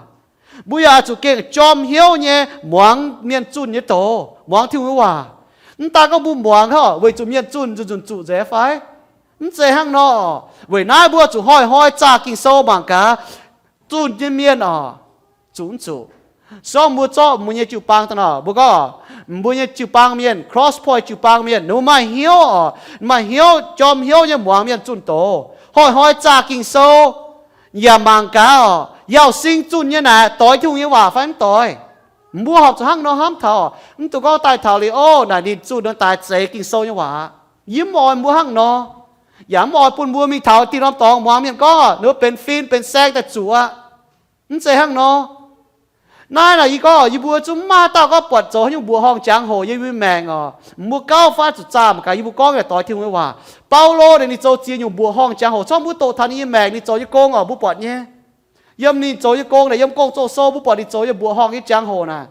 Mbuo yaac zuqc gengh jorm hnyouv nyei muangx mienh zunh nyei doz, muangx Tin-Hungh nyei waac. Mv daan gorngv mbuo muangx hnangv weic zuqc mienh zunh nzunc nzunc zuqc nzengc fai? Mv zeiz hnangv nor. Weic naaiv mbuo zuqc hnoi-hnoi zaah Ging-Sou mangc gaax zunh nyei mienh oc, zuqc mv zuqc. Se gorngv mbuo zorqv mbuo nyei jiu-baang daaih nor, mbuo gorngv mbuo nyei jiu-baang mienh, Cross Point jiu-baang mienh, ninh mbuo maaih hnyouv oc, maaih hnyouv, jorm hnyouv nyei muangx mienh zunh doz, hnoi-hnoi zaah Ging-Sou, yaac mangc gaax oc, Yauz Sing zunh nyei naaic doix Tin-Hungh nyei waac fai mv doix. Mbuo horpc zuqc hnangv nor hnamv taux, mv dungx gorngv daaih taux liuz, ov, naaic ninh zunh nor daaih zeix Ging-Sou nyei waac. Yie mv oix mbuo hnangv nor, yaac mv oix bun mbuo mingh taux diuh norm dorngx muangx mienh gorngv ninh mbuo benx fin benx saeng daaih zuqc aqv. Mv zeiz hnangv nor. Naaiv naaic yie gorngv yie mbuo zungv mv maaih dauh gorngv buatc zoux haaix nyungc mbuoqc horngh jangx-hoc yiem yie mbuo maengc oc. Mbuo gauh faav zuqc zaah mangc gaax yie mbuo gorngv yaac doix Tin-Hungh nyei waac. Baulo naaic ninh zoux ziex nyungc mbuoqc horngh jangx-hoc, corc mbuo doqc taux ninh nyei maengc ninh zoux nyei gong oc, mbuo buatc nyei. Yiem ninh zoux nyei gong naaic, yiem Gong-Zoh Sou mbuo buatc ninh zoux nyei mbuoqc horngh nyei jangx-hoc naaic,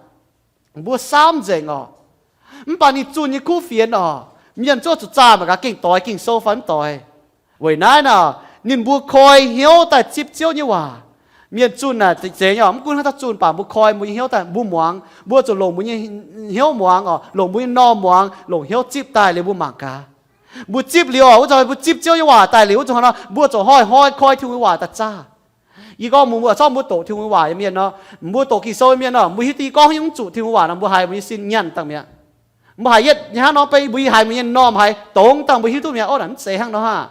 mbuo saamv nzengc oc. Mv baac ninh zunh nyei kuv fienx oc, mienh zungv zuqc zaah mangc gaax gengh doix Ging-Sou fai mv doix. Weic naaiv naaic, ninh mbuo koi hnyouv daaih zipv Ziouv nyei waac. Mienh zunh naaic zeiz nyei oc, mv gunv haaix dauh zunh, mv baac mbuo koi mbuo nyei hnyouv daaih, mbuo muangx, mbuo zuqc longc mbuo nyei hnyouv muangx oc, longc mbuo nyei normh muangx, longc hnyouv zipv daaih liuz mbuo mangc gaax. Mbuo zipv liuz oc, wuov zanc mbuo zipv Ziouv nyei waac daaih liuz wuov zanc nor, mbuo zuqc hnoi-hnoi koi Tin-Hungh nyei waac daaih zaah. Yie gorngv mbuo, corc mbuo doqc Tin-Hungh nyei waac nyei mienh nor, mbuo doqc Ging-Sou nyei mienh nor, mbuo hiuv duqv yie gorngv haaix nyungc zuqc Tin-Hungh waac nor, mbuo haiz mbuo nyei sin nyanc dangh mi'aqv. Mbuo haiz yietv hnangv nor, mbuo haiz mbuo nyei normh haiz dongz dangh mbuo hiuv duqv mi'aqv. Ov, naaic mv zeiz hnangv nor hnangv.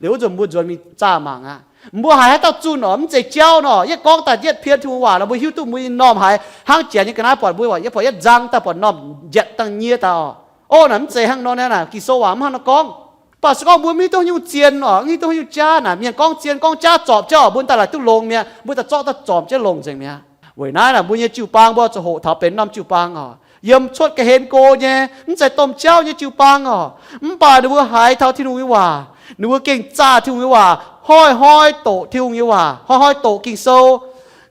Liuz wuov zanc mbuo nzuonx mingh zaah mangc aqv. Mbuo haiz haaix dauh zunh oc, mv zeiz jauv nor, yietv gorngv daaih yietv pien Tin-Hungh waac nor, mbuo hiuv duqv mbuo nyei normh haiz hnangv janx nyei ga'naaiv buatc mbuo, yietv buatc yietv nzang daaih buatc normh njietc dangh nyie daaih oc. Ov, naaic mv zeiz hnangv nor, naaic Ging-Sou waac mv hnangv nor gorngv. Mv baac se gorngv mbuo mv hiuv duqv haaix nyungc zien oc, mv hiuv duqv haaix nyungc jaav naaic, mienh gorngv zien gorngv jaav zorpc jienv oc, mbuo daaih laaix duqv longx mi'aqv, mbuo daaih zorqv daaih zorpc jienv longx nzengc mi'aqv. Weic naaiv naaic mbuo nyei jiu-baang mbuo zuqc hoqc taux benx norm jiu-baang oc. Yiem cuotv ga'hlen go nyei, mv zeiz domh jauv nyei jiu-baang oc. Mv baac ninh mbuo haiz taux Tin-Hungh nyei waac, ninh mbuo gengh zaah Tin-Hungh nyei waac, hnoi-hnoi doqc Tin-Hungh nyei waac, hnoi-hnoi doqc Ging-Sou.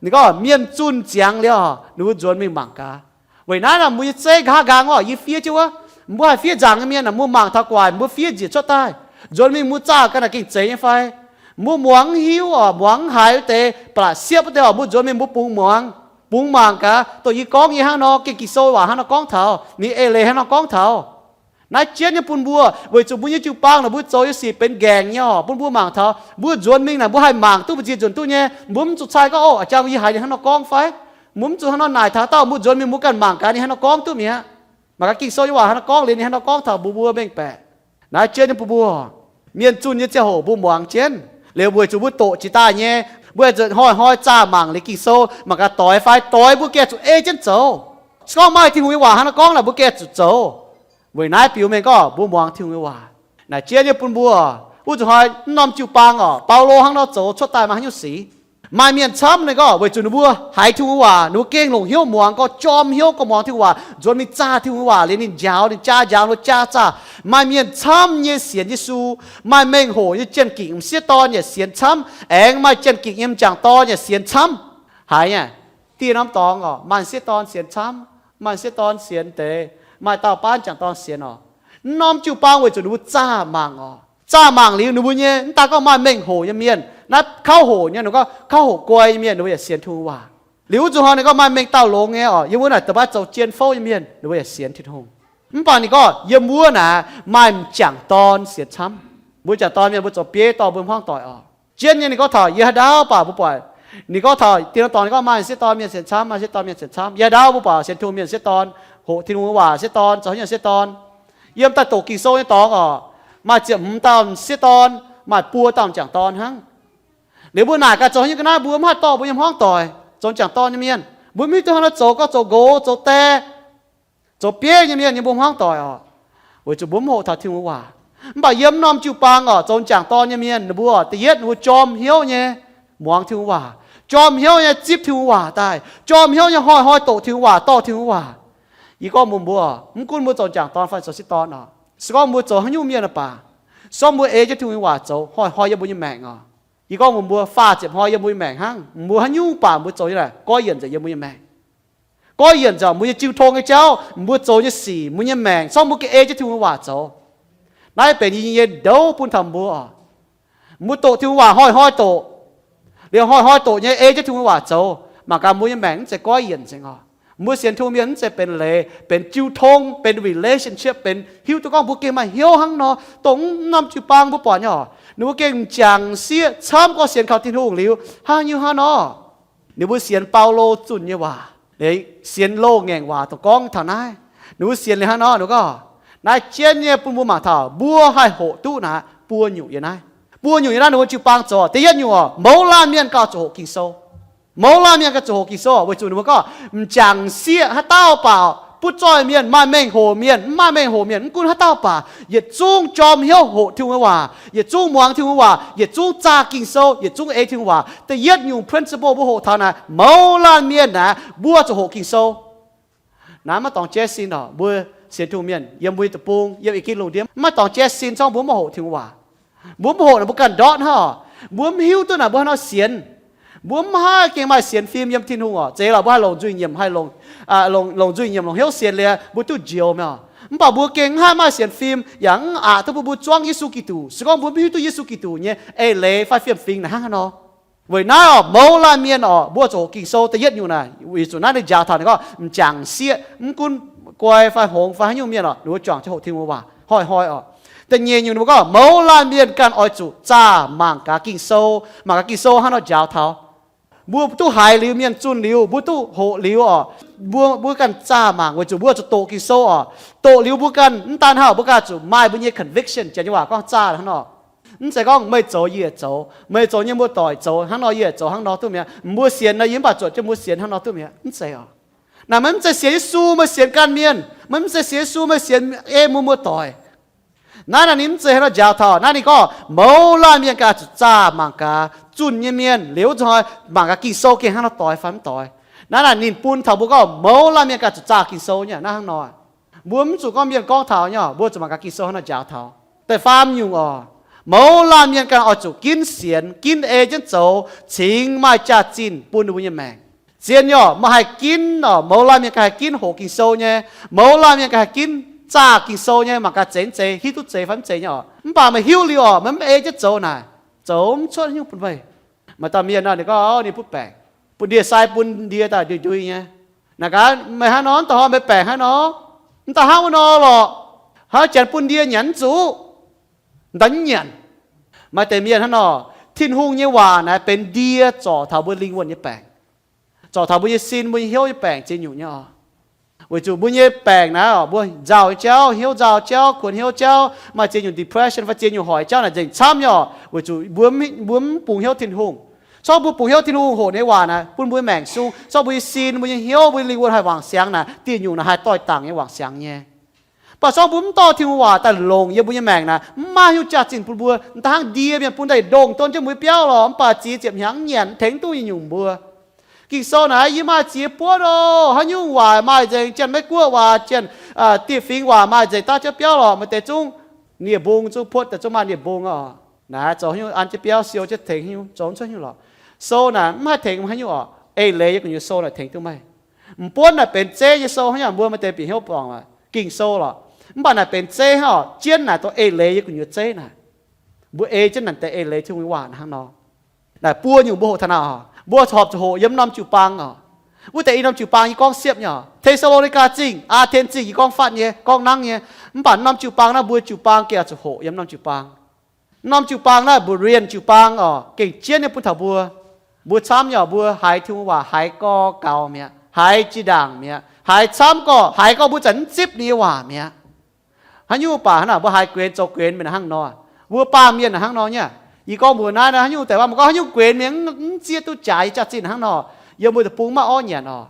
Ninh gorngv mienh zunh ziangx liuz oc, ninh mbuo nzuonx mingh mangc gaax. Weic naaiv naaic mbuo nyei zeiv nqa'haav nqaang oc, yie fiev jienv wuov, mbuo haih fiev nzaangc nyei mienh aah, mbuo mangc taux gu'nguaaic mbuo fiev njiec cuotv daaih, nzuonx mingh mbuo zaah ga'naaiv gengh zeiz nyei fai? Mbuo muangx mv hiuv oc, muangx mv haiz wuov deix, ba'laqc siepv wuov deix oc, mbuo nzuonx mingh mbuo bungx muangx, bungx mangc gaax, dongh yie gorngv nyei hnangv nor, gengh Ging-Sou waac hnangv nor gorngv taux, ninh eix leiz hnangv nor gorngv taux. Naaiv jienv nyei bun mbuo, weic zuqc mbuo nyei jiu-baang naaic mbuo zoux nyei sic benx nqaengc nyei oc, bun mbuo mangc taux, mbuo nzuonx mingh naaic mbuo haih mangc duqv mbu'ziex nzunc duqv nyei, mbuo mv zuqc cai gorngv, ov, a'jang yie haiz ninh hnangv nor gorngv fai? Mbuo mv zuqc hnangv nor naaic taux dauh, mbuo nzuonx mingh mbuo ganh mangc gaax ninh hnangv nor gorngv duqv mi'aqv. Mangc gaax Ging-Sou nyei waac hnangv nor gorngv liuz ninh hnangv nor gorngv taux mbuo, mbuo mengh baeqc. Naaiv jienv nyei bun mbuo, mienh zunh nyei ziangh hoc mbuo muangx jienv. Liuz weic zuqc mbuo doqc jiex daaih nyei, mbuo hnoi hnoi zaah mangc liuz Ging-Sou, mangc gaax doix fai, doix mbuo gengh zuqc ei jienv zoux. Se gorngv maaih Tin-Hungh nyei waac hnangv nor gorngv naaic, mbuo gengh zuqc zoux. Weic naaiv biux mengh gorngv mbuo muangx Tin-Hungh nyei waac. Naaic jienv nyei bun mbuo, wuov zuqc hnoi mv norm jiu-baang oc, Baulo hnangv nor zoux cuotv daaih maaih haaix nyungc sic? Maaih mienh camv ninh gorngv weic zuqc ninh mbuo haiz Tin-Hungh waac, ninh mbuo gengh longc hnyouv muangx, gorngv jorm hnyouv, gorngv muangx Tin-Hungh waac, nzuonx mingh zaah Tin-Hungh waac liuz ninh njaaux, ninh jaa njaaux, ninh jaa zaah. Maaih mienh camv nyei sienx Yesu, maaih mengh hoc nyei jien-gingc m'sieqv dorn yaac sienx camv, aengx maaih jien-gingc nyei m'jangc dorn yaac sienx camv. Haiz nyei, dieh norm dorngx oc, maaih m'sieqv dorn sienx camv, maaih m'sieqv dorn sienx deix, maaih dauh baav m'jangc dorn sienx oc. Mv norm jiu-baang weic zuqc ninh mbuo zaah mangc oc. Zaah mangc liuz ninh mbuo nyei, mv daaih gorngv maaih mengh hoc nyei mienh, naaiv kauv hoc nyei, ninh gorngv kauv hoc guai nyei mienh, ninh mbuo yaac sienx Tin-Hungh waac. Liuz wuov nzunc hnoi ninh gorngv maaih mengh dauh longx nyei oc, yiem wuov naaic da'baav zoux jien fouv nyei mienh, ninh mbuo yaac sienx Tin-Hungh. Mv baac ninh gorngv yiem wuov naaic maaih m'jangc dorn sienx camv. Mbuo m'jangc dorn mienh mbuo zoux bieiv dorh mbuo hmuangv doic oc. Jienv nyei ninh gorngv taux yie haaix ndau baac mbuo buatc, ninh gorngv taux dieh norm dorngx ninh gorngv maaih m'sieqv dorn mienh sienx camv, maaih m'sieqv dorn mienh sienx camv. Yie haaix ndau mbuo buatc sienx Tin-Hungh mienh m'sieqv dorn, hoqc Tin-Hungh waac m'sieqv dorn, zoux haaix nyungc m'sieqv dorn. Yiem daaih doqc Ging-Sou nyei dorngx oc, maaih ziepc hmz dauh m'sieqv dorn, maaih buo dauh m'jangc dorn hnangv. Liuz mbuo naaic gaax zoux haaix nyungc ga'naaiv mbuo mv haih dorh mbuo nyei hmuangv doic zoux m'jangc dorn nyei mienh. Mbuo mv hiuv duqv hnangv nor zoux, gorngv zoux nqox, zoux die, zoux bieiv nyei mienh yiem mbuo hmuangv doic oc. Weic zuqc mbuo mv hoqc taux Tin-Hungh waac. Mv baac yiem norm jiu-baang oc, zoux m'jangc dorn nyei mienh ninh mbuo da'yietv ninh mbuo jorm hnyouv nyei muangx Tin-Hungh waac, jorm hnyouv nyei zipv Tin-Hungh waac daaih, jorm hnyouv nyei hnoi-hnoi doqc Tin-Hungh waac, dorh Tin-Hungh waac. Yie gorngv mbuox mbuo, mv gunv mbuo zoux m'jangc dorn fai zoux m'sieqv dorn oc, se gorngv mbuo zoux haaix nyungc mienh baac, se gorngv mbuo ei jienv Tin-Hungh nyei waac zoux, hnoi-hnoi yiem mbuo nyei maengc oc. Yie gorngv mbuox mbuo, faah ziepc hnoi yiem mbuo nyei maengc hnangv. Mbuo haaix nyungc baac mbuo zoux nyei naaic goiv yienc nzengc yiem mbuo nyei maengc. Goiv yienc nzengc mbuo nyei jiu tong nyei jauv, mbuo zoux nyei sic, mbuo nyei maengc, se gorngv mbuo ga'ei jienv Tin-Hungh nyei waac zoux. Naaiv benx yie nyei ndouv bun taux mbuo oc. Mbuo doqc Tin-Hungh waac hnoi-hnoi doqc, liuz hnoi-hnoi doqc nyei ei jienv Tin-Hungh nyei waac zoux, mangc gaax mbuo nyei maengc mv zeiz goiv yienc nzengc oc. Mbuo sienx Tin-Hungh mienh mv zeiz benx leiz, benx jiu tong, benx relationship, benx hiuv duqv gorngv mbuo gengh maaih hnyouv hnangv nor, dongh mv norm jiu-baang mbuo buatc nyei oc, ninh mbuo gengh m'jangc m'sieqv camv gorngv sienx kaux Tin-Hungh liuz, hnangv nyungc hnangv nor. Ninh mbuo sienx Baulo zunh nyei waac, sienx loz-ngaengc waac dongh gorngv taux naaiv. Ninh mbuo sienx liuz hnangv nor, ninh mbuo gorngv, naaiv jienv nyei bun mbuo mangc taux mbuo haih hoqc duqv naaic buo nyungc yiem naaiv. Buo nyungc yiem naaiv ninh mbuo jiu-baang zoux. Da'yietv nyungc oc, mouz laanh mienh gauh zuqc hoqc Ging-Sou. Mouz laanh mienh gauh zuqc hoqc Ging-Sou weic zuqc ninh mbuo gorngv m'jangc m'sieqv haaix dauh baac, butv zoih mienh, maaih mengh hoc mienh, mv maaih mengh hoc mienh, mv gunv haaix dauh baac, yietc zungv jorm hnyouv hoqc Tin-Hungh nyei waac, yietc zungv muangx Tin-Hungh nyei waac, yietc zungv zaah Ging-Sou, yietc zungv ei Tin-Hungh waac. Da'yietv nyungc principle mbuo hoqc taux naaic, mouz laanh mienh naaic mbuo zuqc hoqc Ging-Sou. Naaiv maiv dorngx jaiv sin oc, mbuo sienx Tin-Hungh mienh yiem mbuo nyei deic-bung, yiem ih gin lungh ndiev maiv dorngx jaiv sin, se gorngv mbuo mv hoqc Tin-Hungh waac. Mbuo mv hoqc naaic mbuo ganh ndortv hnangv oc. Mbuo mv hiuv duqv naaic mbuo haaix nor sienx. Mbuo mv haih gengh maaih sienx fim yiem Tin-Hungh oc. Zeiz lorqc mbuo haih longc nzuih nyiemc, haih longc, longc, longc nzuih nyiemc, longc hnyouv sienx liuz mbuo duqv njoux mi'aqv. Mv baac mbuo gengh mv haih maaih sienx fim yaac mv aqc duqv bun mbuo zuangv Yesu Giduc, se gorngv mbuo mv hiuv duqv Yesu Giduc nyei eix leiz fai fiem-fingx naaic hnangv haaix nor. Weic naaiv oc, mouz laanh mienh oc, mbuo zuqc hoqc Ging-Sou da'yietv nyungc naaic, weic zuqc naaiv ninh njaaux taux ninh gorngv m'jangc m'sieqv, mv gunv guai fai hngongx fai haaix nyungc mienh oc, ninh mbuo juangc jienv hoqc Tin-Hungh waac hnoi-hnoi oc. Da'nyeic nyungc ninh mbuo gorngv mouz laanh mienh ganh oix zuqc zaah mangc gaax Ging-Sou, mangc gaax Ging-Sou hnangv nor njaaux taux. Mbuo duqv haiz liuz, mienh zunh liuz, mbuo duqv hoqc liuz oc, mbuo, mbuo ganh zaah mangc weic zuqc mbuo zuqc doqc Ging-Sou oc. Doqc liuz mbuo ganh mv daan hnangv, mbuo ganh zuqc maaih mbuo nyei conviction, janx nyei waac gorngv zaah hnangv nor. Mv zeiz gorngv meih zoux yie yaac zoux, meih zoux nyei mbuo doic zoux hnangv nor, yie yaac zoux hnangv nor duqv mi'aqv. Mbuo sienx nor, yie mv baac zuotc jienv mbuo sienx hnangv nor duqv mi'aqv. Mv zeiz oc. Naaic meih mv zeiz sienx Yesu meih sienx ganh mienh, meih mv zeiz sienx Yesu meih sienx ei mbuo muoz-doic. Naaiv naaic ninh mv zeiz hnangv nor njaaux taux. Naaiv ninh gorngv mouz laanh mienh ganh zuqc zaah mangc gaax zunh nyei mienh liuz zuqc mangc gaax Ging-Sou gengh hnangv nor doix fai mv doix. Naaiv naaic ninh bun taux mbuo gorngv mouz laanh mienh ganh zuqc zaah Ging-Sou nyei naaiv hnangv nor. Mbuo mv zuqc gorngv mienh gorngv taux nyei, mbuo zuqc mangc gaax Ging-Sou hnangv nor njaaux taux. Da'faam nyungc oc, mouz laanh mienh ganh oix zuqc ginv sienx, ginv ei jienv zoux, cingx maaih jaax-zinh bun ninh mbuo nyei maengc. Zien nyei oc, meih haih ginv oc, mouz laanh mienh ganh haih ginv hoqc Ging-Sou nyei, mouz laanh mienh ganh haih ginv zaah Ging-Sou nyei, mangc gaax zeiz mv zeiz, hiuv duqv zeiz fai mv zeiz nyei oc. Mv baac meih hiuv liuz oc, meih mv ei jienv zoux naaic, zoux mv cuotv nyungc bun meih. Maaih dauh mienh nor, ninh gorngv ninh butv baengc, bun ndie-sai bun ndie daaih ndui-ndui nyei. Naaic gaax, meih hnangv nor, mv daaih hnoi meih baengc hnangv nor, mv daaih hnangv wuov nor lorqc. Hnangv janx bun ndie nyanc mv zuqc, mv daaih mv nyanc. Maaih deix mienh hnangv nor, Tin-Hungh nyei waac naaic benx ndie zorc taux mbuo lingh wuonh nyei baengc, zorc taux mbuo nyei sin, mbuo nyei hnyouv nyei baengc ziex nyungc nyei oc. Weic zuqc mbuo nyei baengc naaiv oc, mbuo nzauh nyei jauv, hnyouv nzauh jauv, kuonx hnyouv jauv, maaih ziex nyungc depression fai ziex nyungc hoic jauv naaic nzengc camv nyei oc. Weic zuqc mbuo mv, mbuo mv bungx hnyouv Tin-Hungh. Se gorngv mbuo bungx hnyouv Tin-Hungh hoqc ninh nyei waac naaic bun mbuo nyei maengc sung, se gorngv mbuo nyei sin, mbuo nyei hnyouv, mbuo nyei lingh wuonh haih wangc siangx naaic, dieh nyungc naaic haih doix-dangc nyei wangc siangx nyei. Mv baac zorqv mbuo mv dorh Tin-Hungh waac daaih longc yiem mbuo nyei maengc naaic, mv maaih haaix nyungc jaax-zinh bun mbuo. Da'hnangv ndie mienh bun daaih ndongh don jienv mbuo nyei biauv lorqc, mv baac ziex ziepc hnyangx nyanc tengx duqv nyungc-nyungc mbuo. Ging-Sou naaic, yie maaih ziex buonv oc. Haaix nyungc waac maaih nzengc, Janx-Meiv Guoqv waac, Janx, Dieh Fingx waac maaih nzengc daav jienv biauv lorqc, maaih deix zungv nie-mbung zungv puotv daaih zungv maaih nie-mbung oc. Naaic zoux haaix nyungc an jienv biauv siou jienv tengx haaix nyungc, zoux cuotv haaix nyungc lorqc. Sou naaic mv haih tengx haaix nyungc oc. Eix leiz yiem gu'nyuoz sou naaic tengx duqv meih. M'buonv naaic benx zeiv nyei sou hnangv, mbuo maaih deix bieqc hnyouv borngc Ging-Sou lorqc. Mv baac naaic benx zeiv hnangv oc. Jienv naaic dongh eix leiz yiem gu'nyuoz zeiv naaic. Mbuo ei jienv naaic deix eix leiz Tin-Hungh nyei waac hnangv nor. Naaic buo nyungc mbuo hoqc taux naaic oc. Mbuo horpc zuqc hoqc yiem norm jiu baang oc. Wuov deix i norm jiu baang yie gorngv siepv nyei oc. Te^saa^lo^ni^gaa Zingh, Aa^ten Zingh yie gorngv fatv nyei, gorngv nangv nyei. Mv baac norm jiu baang naaiv mbuo jiu baang gengh oix zuqc hoqc yiem norm jiu baang. Norm jiu baang naaiv Berean jiu baang oc, gengh jienv nyei bun taux mbuo. Mbuo camv nyei oc, mbuo haiz Tin-Hungh waac haiz gorx gaux mi'aqv, haiz jiex ndaangc mi'aqv, haiz camv gorqv, haiz gorqv mbuo zanc mv zipv ninh nyei waac mi'aqv. Haaix nyungc baac hnangv naaic, mbuo haiz guenx zoux guenx mienh hnangv nor. Mbuo baamh mienh hnangv nor nyei. Yie gorngv mbuox naaiv, haaix nyungc deix waac mbuo gorngv haaix nyungc guenx mienh mv zieqv duqv jaaix yie jaax-zinh hnangv nor, yiem mbuo deic-bung maiv orv nyanc oc.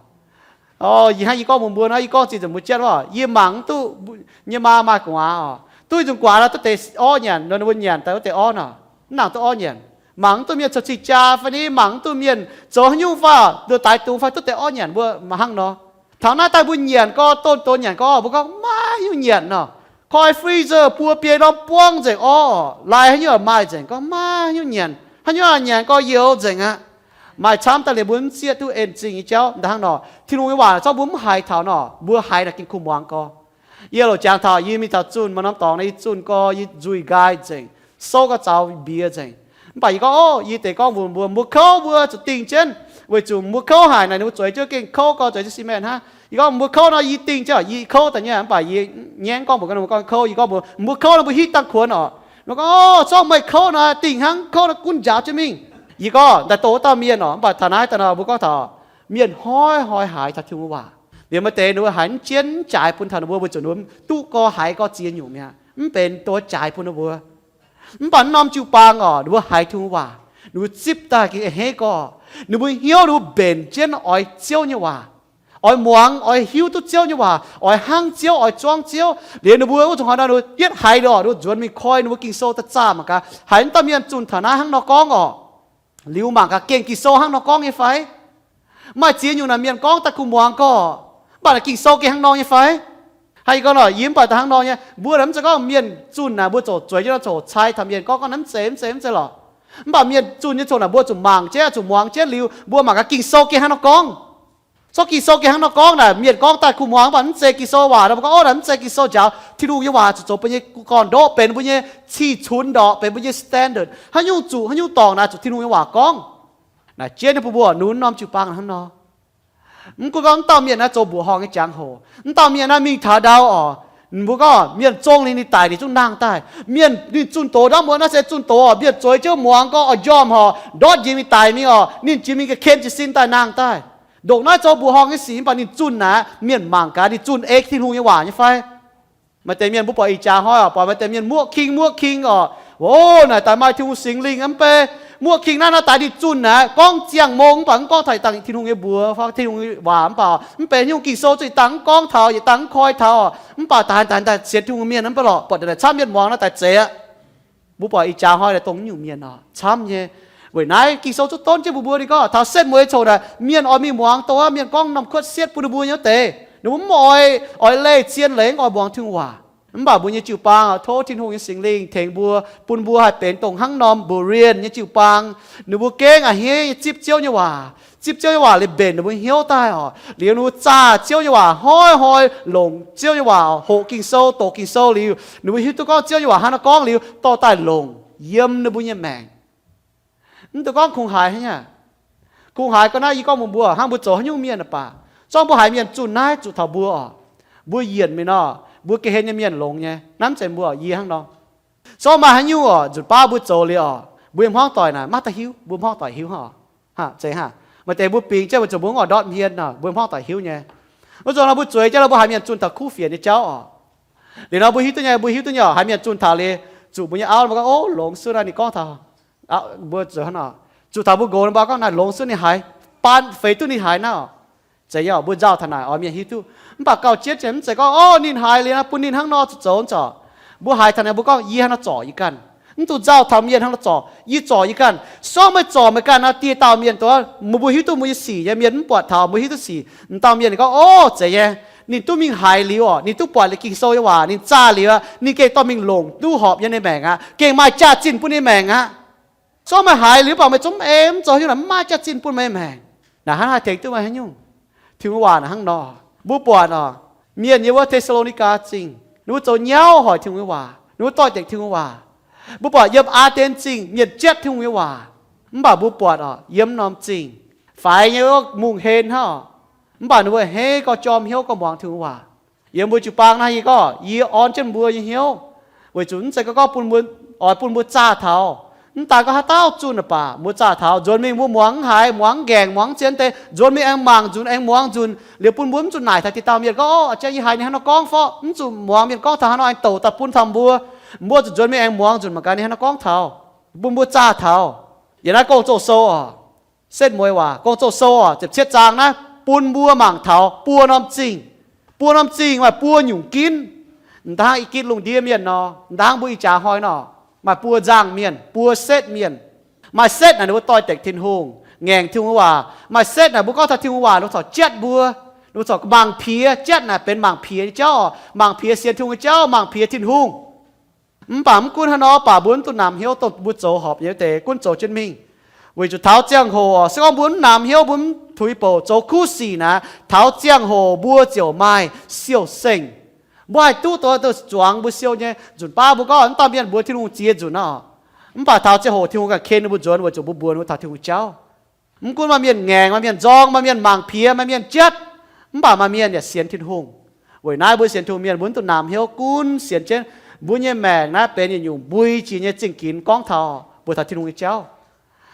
Yie hnangv yie gorngv mbuox mbuo nor, yie gorngv zinh nzengc mbuo jienv oc, yie mangc mv duqv nyei maa maaih gu'nguaaz oc, duqv nyei zuqc guaax nor duqv deix orv nyanc nor, ninh mbuo nyanc daaih wuov deix orv nor, mv nangc duqv orv nyanc. Mangc mv duqv mienh caux cing-jaa fai ni, mangc mv duqv mienh zoux haaix nyungc fai, nduov daix dungz fai duqv deix orv nyanc mbuo mv hnangv nor. Taux naaiv daaih mbuo nyienc gorx, donx-donx nyienc gorx, mbuo gorngv maiv nyungc nyanc nor. Koi freezer buo biei norm buangv nzengc orv, lai haaix nyungc maaih nzengc, gorngv maiv nyungc nyanc, haaix nyungc nyanc gorx youx nzengc aqv. Maaih camv daaih liuz mbuo mv zieqv duqv en-zingh nyei jauv daaih hnangv nor. Tin-Hungh nyei waac zorqv mbuo mv haiz taux nor, mbuo haiz naaic gengh kuh muangx gorx. Yie loc jangx taux yie mingh taux zunh maaih norm dorngx naaiv, yie zunh gorx, yie nzuih nqaai nzengc, souv gauh zaux mbiex nzengc. Mv baac yie gorngv, o, yie deix gorngv mbuox mbuo, mbuo kouv mbuo zuqc dingh jienv, weic zuqc mbuo kouv haic naaic ninh mbuo zueiz jienv gengh kouv gorx, zueiz jienv cement hnangv. Yie gorngv mbuo kouv nor yie dingh jienv, yie kouv daaih nyei, mv baac yie nyaiv gorngv mbuox ninh mbuo gorngv kouv. Yie gorngv mbuox mbuo kouv nor mbuo hiuv dangh kuonx oc. Ninh gorngv, o, zorqv meih kouv nor dingh hnangv, kouv nor gunv njaaux jienv mingh. Yie gorngv daaih dongh wuov dauh mienh oc, mv baac taux naaiv daaih nor mbuo gorngv taux mienh hnoi-hnoi haiz taux Tin-Hungh waac. Liuz maaih deix ninh mbuo haiz mv jienv mv jaaix bun taux ninh mbuo, weic zuqc ninh mbuo duqv gorx haiz gorx ziex nyungc mi'aqv, mv benx dongh jaaix bun ninh mbuo. Mv baac norm jiu baang oc, ninh mbuo haiz Tin-Hungh waac, ninh mbuo zipv daaih gengh a'hneiv gorx. Ninh mbuo hnyouv ninh mbuo mbenc jienv oix Ziouv nyei waac, oix muangx, oix hiuv duqv Ziouv nyei waac, oix hnangv Ziouv, oix zuangv Ziouv. Liuz ninh mbuo wuov zuqc hnoi nor ninh mbuo yietv haiz liuz oc, ninh mbuo nzuonx mingh koi ninh mbuo Ging-Sou daaih zaah mangc gaax, haiz wuov dauh mienh zunh taux naaiv hnangv nor gorngv oc. Liuz mangc gaax gengh Ging-Sou hnangv nor gorngv nyei fai? Maaih ziex nyungc naaic mienh gorngv daaih kuh muangx gorx, mv baac naaic Ging-Sou gengh hnangv nor nyei fai? Haiz gorngv nor, yie mv baac daaih hnangv nor nyei. Mbuo naaic mv zeiz gorngv mienh zunh naaic mbuo ziouc zueiz jienv nor ziouc cai taux mienh gorngv, gorngv naaiv mv zeiz, mv zeiz, mv zeiz lorqc. Mv baac mienh zunh nyei ziouc naaic mbuo zuqc mangc jienv, zuqc muangx jienv liuz, mbuo mangc gaax Ging-Sou gengh hnangv nor gorngv. Zorqv Ging-Sou gengh hnangv nor gorngv naaic, mienh gorngv daaih kuh muangx, mv baac mv zeiz Ging-Sou waac nor, mbuo gorngv, o, naaic mv zeiz Ging-Sou njaaux. Tin-Hungh nyei waac zuqc zoux mbuo nyei gorn-ndoqv, benx mbuo nyei cih cunx ndorqc, benx mbuo nyei standard. Haaix nyungc zuqc, haaix nyungc dorngc naaic zuqc Tin-Hungh nyei waac gorngv. Naaic jienv nyei bun mbuo nunc norm jiu-baang hnangv nor. Mv gunv gorngv mv dauh mienh naaiv zoux mbuoqc horngh nyei jangx-hoc, mv dauh mienh naaiv mingh taux ndau oc, mbuo gorngv mienh zong ninh, ninh daic ninh zungv nangh daaih. Mienh ninh zunh doz ndortv mbuo naaiv se zunh doz oc, mienh zueiz jienv muangx gorngv oix njormh horc, ndortv njiec mingh daic mingh oc, ninh jiex mingh ga'ken jiez sin daaih nangh daaih. Ndongc naaiv zoux mbuoqc horngh nyei sic, mv baac ninh zunh naaic, mienh mangc gaax ninh zunh ei Tin-Hungh nyei waac nyei fai? Maaih deix mienh mbuo buatc ih jaax hnoi oc, buatc maaih deix mienh muoqv king muoqv king oc, o, naaic daaih maaih Tin-Hungh Singx Lingh mv bei, muoqv king naaiv, naaiv daaih ninh zunh naaic gorngv ziangh mong, mv baac mv gorngv taux dangh Tin-Hungh nyei mbuox fai Tin-Hungh nyei waac, mv baac mv benx nyungc Ging-Sou zuqc dangh mv gorngv taux, yietc dangh mv koi taux, mv baac daaih daaih daaih sienx Tin-Hungh mienh mv baac lorqc, buatc naaic camv mienh muangx naaiv daaih zeiz aqv. Mbuo buatc ih jaax hnoi naaic dongh nyungc mienh oc, camv nyei. Weic naaiv Ging-Sou zuqc donv jienv mbuox mbuo ninh gorngv taux setv mueiz coc naaic, mienh oix mingh muangx dongh mienh gorngv norm kuotv sietv bun ninh mbuo nyei wuov deix, ninh mbuo mv oix, oix leih zien leiz, mv oix muangx Tin-Hungh waac. Mv baac mbuo nyei jiu-baang oc, tov Tin-Hungh nyei Singx Lingh tengx mbuo, bun mbuo haih benx dongh hnangv norm Berean nyei jiu-baang. Ninh mbuo gengh a'hneiv nyei zipv Ziouv nyei waac, zipv Ziouv nyei waac liuz mbenc ninh mbuo hnyouv daaih oc. Liuz ninh mbuo zaah Ziouv nyei waac, hnoi-hnoi longc Ziouv nyei waac, hoqc Ging-Sou, doqc Ging-Sou liuz, ninh mbuo hiuv duqv gorngv Ziouv nyei waac hnangv naaiv gorngv liuz, dorh daaih longc yiem ninh mbuo nyei maengc. Mv dungx gorngv kungx haaix hnangv nyei. Kungx haaix ga'naaiv yie gorngv mbuox mbuo, hnangv mbuo zoux haaix nyungc mienh baac, zorngv mbuo haiz mienh zunh naaiv zuqc taux mbuo oc, mbuo yienc mingh nor, mbuo ga'hlen nyei mienh longx nyei. Naaiv mv zeiz mbuo oc, yie hnangv nor. Zorngv maaih haaix nyungc oc, nzunc baav mbuo zoux liuz oc, mbuo nyei hmuangv doic naaic maiv daaih hiuv, mbuo hmuangv doic hiuv hnangv oc. Zeiz hnangv. Maaih deix mbuo bingx jienv weic zuqc mbuo mv oix ndortv hmien nor, mbuo nyei hmuangv doic hiuv nyei. Wuov zanc nor mbuo zueiz jienv nor mbuo haiz mienh zunh taux kuv fienx nyei jauv oc. Liuz nor mbuo hiuv duqv nyei, mbuo hiuv duqv nyei oc, haiz mienh zunh taux liuz, zuqc mbuo nyei auv mbuo gorngv, o, longx suv naaiv ninh gorngv taux, mbuo zuqc hnangv nor, zuqc taux mbuo nqox nor mbuo gorngv naaiv longx suv ninh haiz, baan feix duqv ninh haiz naaiv oc. Zeiz nyei, mbuo nzauh taux naaic oix mienh hiuv duqv. Mv baac gauh jienv mv zeiz gorngv, o, ninh haiz liuz naaiv bun ninh hnangv nor zoux, zoux, mv zorc. Mbuo haiz taux naaic mbuo gorngv, yie hnangv nor zorc yie ganh. Mv dungx nzauh taux mienh hnangv nor zorc, yie zorc yie ganh. Sorng meih zorc meih ganh nor, dieh dauh mienh dongh mbuo hiuv duqv mbuo nyei sic nyei mienh mv buatc taux, mbuo hiuv duqv sic, m'dauh mienh gorngv, o, zeiz nyei, ninh duqv mingh haiz liuz oc, ninh duqv buatc liuz Ging-Sou nyei waac, ninh zaah liuz aqv, ninh gengh dorh mingh longc duqv horpc yiem ninh maengc aqv, gengh maaih jaax-zinh bun ninh maengc aqv. Sorng meih haiz liuz mv baac meih zungv mv ei, mv zoux hiuv naaic, mv maaih jaax-zinh bun meih maengc. Naaic hnangv haih tengx duqv meih haaix nyungc? Tin-Hungh nyei waac naaic hnangv nor. Mbuo buatc oc, mienh yiem wuov Te^saa^lo^ni^gaa Zingh, ninh mbuo zoux nyauv hoic Tin-Hungh nyei waac, ninh mbuo doix-dekc Tin-Hungh nyei waac. Mbuo buatc yiem Aa^nden Zingh mienh jatv Tin-Hungh nyei waac. Mv baac mbuo buatc oc, yiem norm zingh faix nyei wuov mungh hen hnangv oc, mv baac ninh mbuo a'hneiv gorngv jorm hnyouv gorngv muangx Tin-Hungh nyei waac. Yiem mbuo jiu-baang naaiv yie gorngv, yie orn jienv mbuo nyei hnyouv, weic zuqc mv zeiz gorngv, gorngv bun mbuo, oix bun mbuo zaah taux. Mv daaih gorngv haaix dauh zunh naaic baac mbuo zaah taux, nzuonx mingh mbuo muangx mv haiz, muangx mv gaengh, muangx mv zien deix, nzuonx mingh aengx mangc nzunc, aengx muangx nzunc, liuz bun mbuo mv zuqc naaic taux dieh dauh mienh gorngv, o, a'jang yie haiz ninh hnangv nor gorngv fai, mv zuqc muangx mienh gorngv taux hnangv nor aengx douc daaih bun taux mbuo. Mbuo zuqc nzuonx mingh aengx muangx nzunc mangc gaax ninh hnangv nor gorngv taux, bun mbuo zaah taux. Yiem naaiv Gong-Zoh sou oc, setv mueiz waac, Gong-Zoh sou oc, ziepc cietv zaang naaiv bun mbuo mangc taux buo norm zingh. Buo norm zingh maaih buo nyungc ginv. M'daaih hnangv i gitv lungh ndiev mienh nor, m'daaih hnangv mbuo ih jaax hnoi nor, maaih buo nzangh mienh, buo setv mienh. Maaih setv naaic ninh mbuo doix-dekc Tin-Hungh, ngaengc Tin-Hungh nyei waac. Maaih setv naaic mbuo gorngv taux Tin-Hungh waac ninh mbuo corc jatv mbuo, ninh mbuo corc mangc piex. Jatv naaic benx mangc piex nyei jauv oc, mangc piex sienx Tin-Hungh nyei jauv, mangc piex Tin-Hungh. Mv baac mv gunv hnangv nor, mv baac mbuo mv dungx namx hnyouv dongh mbuo zoux horpc nyei wuov deix gunv zoux jienv mingh. Weic zuqc taux ziangh hoc oc, se gorngv mbuo mv namx hnyouv, mbuo mv tuix bouc zoux kuv sic naaic, taux ziangh hoc mbuo ziouc maaih siou-sengh. Mbuo haih duqv dongh zuangx mbuo siou nyei nzunc baav mbuo gorngv mv dauh mienh mbuox Tin-Hungh ziex nzunc nor. Mv baac taux ziangh hoc Tin-Hungh ganh ken ninh mbuo nzuonx weic zuqc mbuo mbuox ninh mbuo taux Tin-Hungh jauv. Mv gunv maaih mienh ngaengc, maaih mienh nzorng, maaih mienh mangc piex, maaih mienh jatv, mv baac maaih mienh yaac sienx Tin-Hungh. Weic naaiv mbuo sienx Tin-Hungh mienh mbuo mv dungx namx hnyouv, gunv sienx jienv mbuo nyei maengc naaiv benx yietc nyungc mbui jiex nyei zingh ginx gorngv taux mbuo taux Tin-Hungh nyei jauv.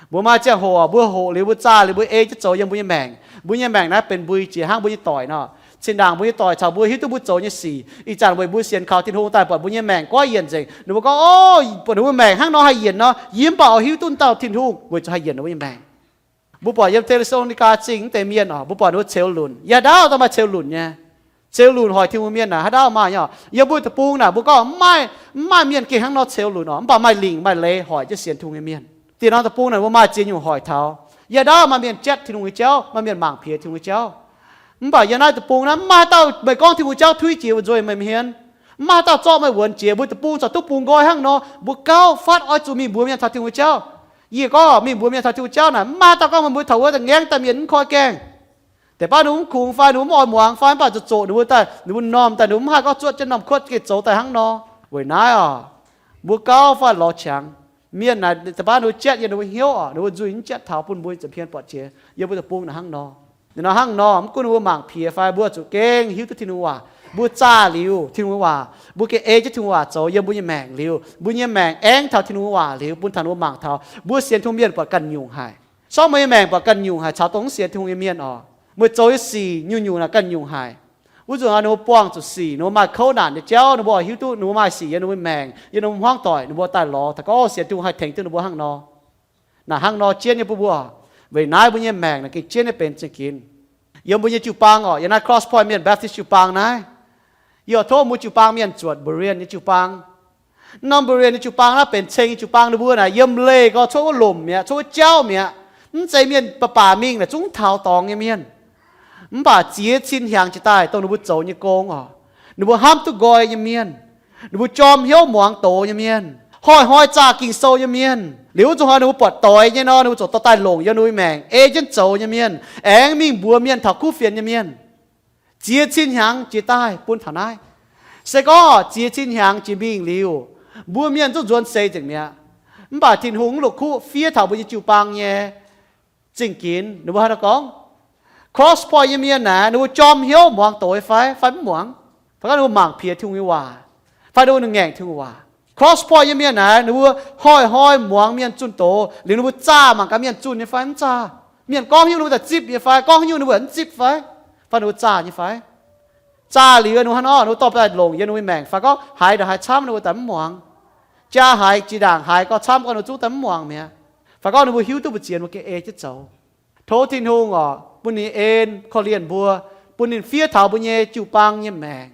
Mbuo maaih ziangh hoc mbuo hoqc liuz, mbuo zaah liuz, mbuo ei jienv zoux yiem mbuo nyei maengc. Mbuo nyei maengc naaiv benx mbui jiex hnangv mbuo nyei doic nor. Zinh ndaangc mbuo nyei doic caux mbuo hiuv duqv mbuo zoux nyei sic, ih zanc weic mbuo sienx kaux Tin-Hungh daaih buatc mbuo nyei maengc goiv yienc nzengc. Ninh mbuo gorngv, o, buatc ninh mbuo maengc hnangv nor haih yienc nor, yie mv baac oix hiuv duqv dauh Tin-Hungh weic zuqc haih yienc ninh mbuo nyei maengc. Mbuo buatc yiem Te^saa^lo^ni^gaa Zingh wuov deix mienh oc, mbuo buatc ninh mbuo ceux lunc. Yaac ndaauv daaih maaih ceux lunc nyei. Ceux lunc hoic Tin-Hungh mienh naaic haaix dauh maaih nyei oc. Yiem mbuo deic-bung naaic mbuo gorngv maaih, maaih mienh gengh hnangv nor ceux lunc oc, mv baac maaih lingc maaih leiz hoic jienv sienx Tin-Hungh nyei mienh. Dieh norm deic-bung naaic mbuo maaih ziex nyungc hoic taux. Yaac ndaauv maaih mienh jatv Tin-Hungh nyei jauv, maaih mienh mangc piex Tin-Hungh nyei jauv. Mv baac yiem naaiv deic-bung naaiv mv maaih haaix dauh meih gorngv Tin-Hungh jauv tuix jiex weic nzuih meih mienh. Mv maaih haaix dauh zorqv meih wuonx jiex. Mbuo deic-bung corc duqv bungx nqoi hnangv nor, mbuo gauh fatv oix zuqc mingh mbuox mienh taux Tin-Hungh jauv. Yie gorngv mingh mbuox mienh taux Tin-Hungh jauv naaic, mv maaih haaix dauh gorngv meih mbuo taux wuov da'ngaengv daaih mienh mv koi gaengh. Deix baav ninh mbuo mv kungx fai ninh mbuo mv oix muangx fai mv baac zoqc zoqc ninh mbuo daaih, ninh mbuo m'normh daaih, ninh mbuo mv haih gorngv zuotv jienv norm kuotv gengh zoux daaih hnangv nor. Weic naaiv oc, mbuo gauh fatv lorz qangx. Mienh naaic deix baav ninh mbuo jatv yiem ninh mbuo hnyouv oc, ninh mbuo nzuih mv jatv taux bun mbuo ziepc hmien buatc jiex yiem mbuo deic-bung naaic hnangv nor. Ninh nor hnangv nor, mv gunv ninh mbuo mangc piex fai mbuo zuqc gengh hiuv duqv Tin-Hungh waac. Mbuo zaah liuz Tin-Hungh waac, mbuo gengh ei jienv Tin-Hungh waac zoux yiem mbuo nyei maengc liuz, mbuo nyei maengc aengx taux Tin-Hungh waac liuz bun taux ninh mbuo mangc taux. Mbuo sienx Tin-Hungh mienh buatc ganh nyungc haic. Sorng meih nyei maengc buatc ganh nyungc haic caux dongh mv sienx Tin-Hungh nyei mienh oc. Meih zoux nyei sic nyungc-nyungc naaic ganh nyungc haic. Wuov nzunc ninh mbuo buangh zuqc sic, ninh mbuo maaih kouv naanc nyei jauv, ninh mbuo oix hiuv duqv ninh mbuo maaih sic yiem ninh mbuo maengc, yiem ninh mbuo hmuangv doic, ninh mbuo daaih lorz taux gorngv sienx Tin-Hungh haih tengx duqv ninh mbuo hnangv nor. Naaic hnangv nor jienv nyei bun mbuo. Weic naaiv mbuo nyei maengc naaic gengh jienv nyei benx zingh ginx. Yiem mbuo nyei jiu-baang oc, yiem naaiv Cross Point Mienh Baptist jiu-baang naaiv, yie oix tov mbuo jiu-baang mienh zuotc Berean nyei jiu-baang. Norm Berean nyei jiu-baang naaiv benx ceng nyei jiu-baang, ninh mbuo naaic yiem leih gorx cuotv wuov lomc mi'aqv, cuotv wuov jauv mi'aqv. Mv zeiz mienh baac baac mingh naaic zungv taux dorngx nyei mienh. Mv baac ziex cin hnyangx jiex daaih dongh ninh mbuo zoux nyei gong oc, ninh mbuo hnamv duqv nqoi nyei mienh, ninh mbuo jorm hnyouv muangx doz nyei mienh, hnoi-hnoi zaah Ging-Sou nyei mienh. Liuz wuov nzunc hnoi ninh mbuo buatc doix nyei nor, ninh mbuo ziouc dorh daaih longc yiem ninh mbuo maengc ei jienv zoux nyei mienh, aengx mingh mbuox mienh taux kuv fienx nyei mienh. Ziex cin hnyangx jiex daaih bun taux naaiv. Se gorngv ziex cin hnyangx jiex mingh liuz, mbuo mienh zungv nzuonx seix nzengc mi'aqv. Mv baac Tin-Hungh mv longc kuv fiev taux mbuo nyei jiu-baang nyei zingh ginx. Ninh mbuo hnangv naaiv gorngv, Cross Point nyei mienh naaic ninh mbuo jorm hnyouv muangx doz nyei fai, fai mv muangx? Fai gorngv ninh mbuo mangc piex Tin-Hungh nyei waac, fai ninh mbuo ngaengc Tin-Hungh waac? Cross Point nyei mienh naaic ninh mbuo hnoi-hnoi muangx mienh zunh doz liuz ninh mbuo zaah mangc gaax mienh zunh nyei fai mv zaah? Mienh gorngv haaix nyungc ninh mbuo daaih zipv nyei fai, gorngv haaix nyungc ninh mbuo mv zipv fai? Fai ninh mbuo zaah nyei fai? Zaah liuz ninh mbuo hnangv nor, ninh mbuo dorh daaih longc yiem ninh mbuo maengc fai gorngv haiz ndongc haaix camv ninh mbuo daaih mv muangx. Jaa haiz, jiex ndaangc haiz gauh camv gorngv ninh mbuo zungv daaih mv muangx mi'aqv. Fai gorngv ninh mbuo hiuv duqv mbu'ziex ninh mbuo gengh ei jienv zoux. Tov Tin-Hungh oc, bun ninh en korv-lienh mbuo, bun ninh fiev taux mbuo nyei jiu-baang nyei maengc.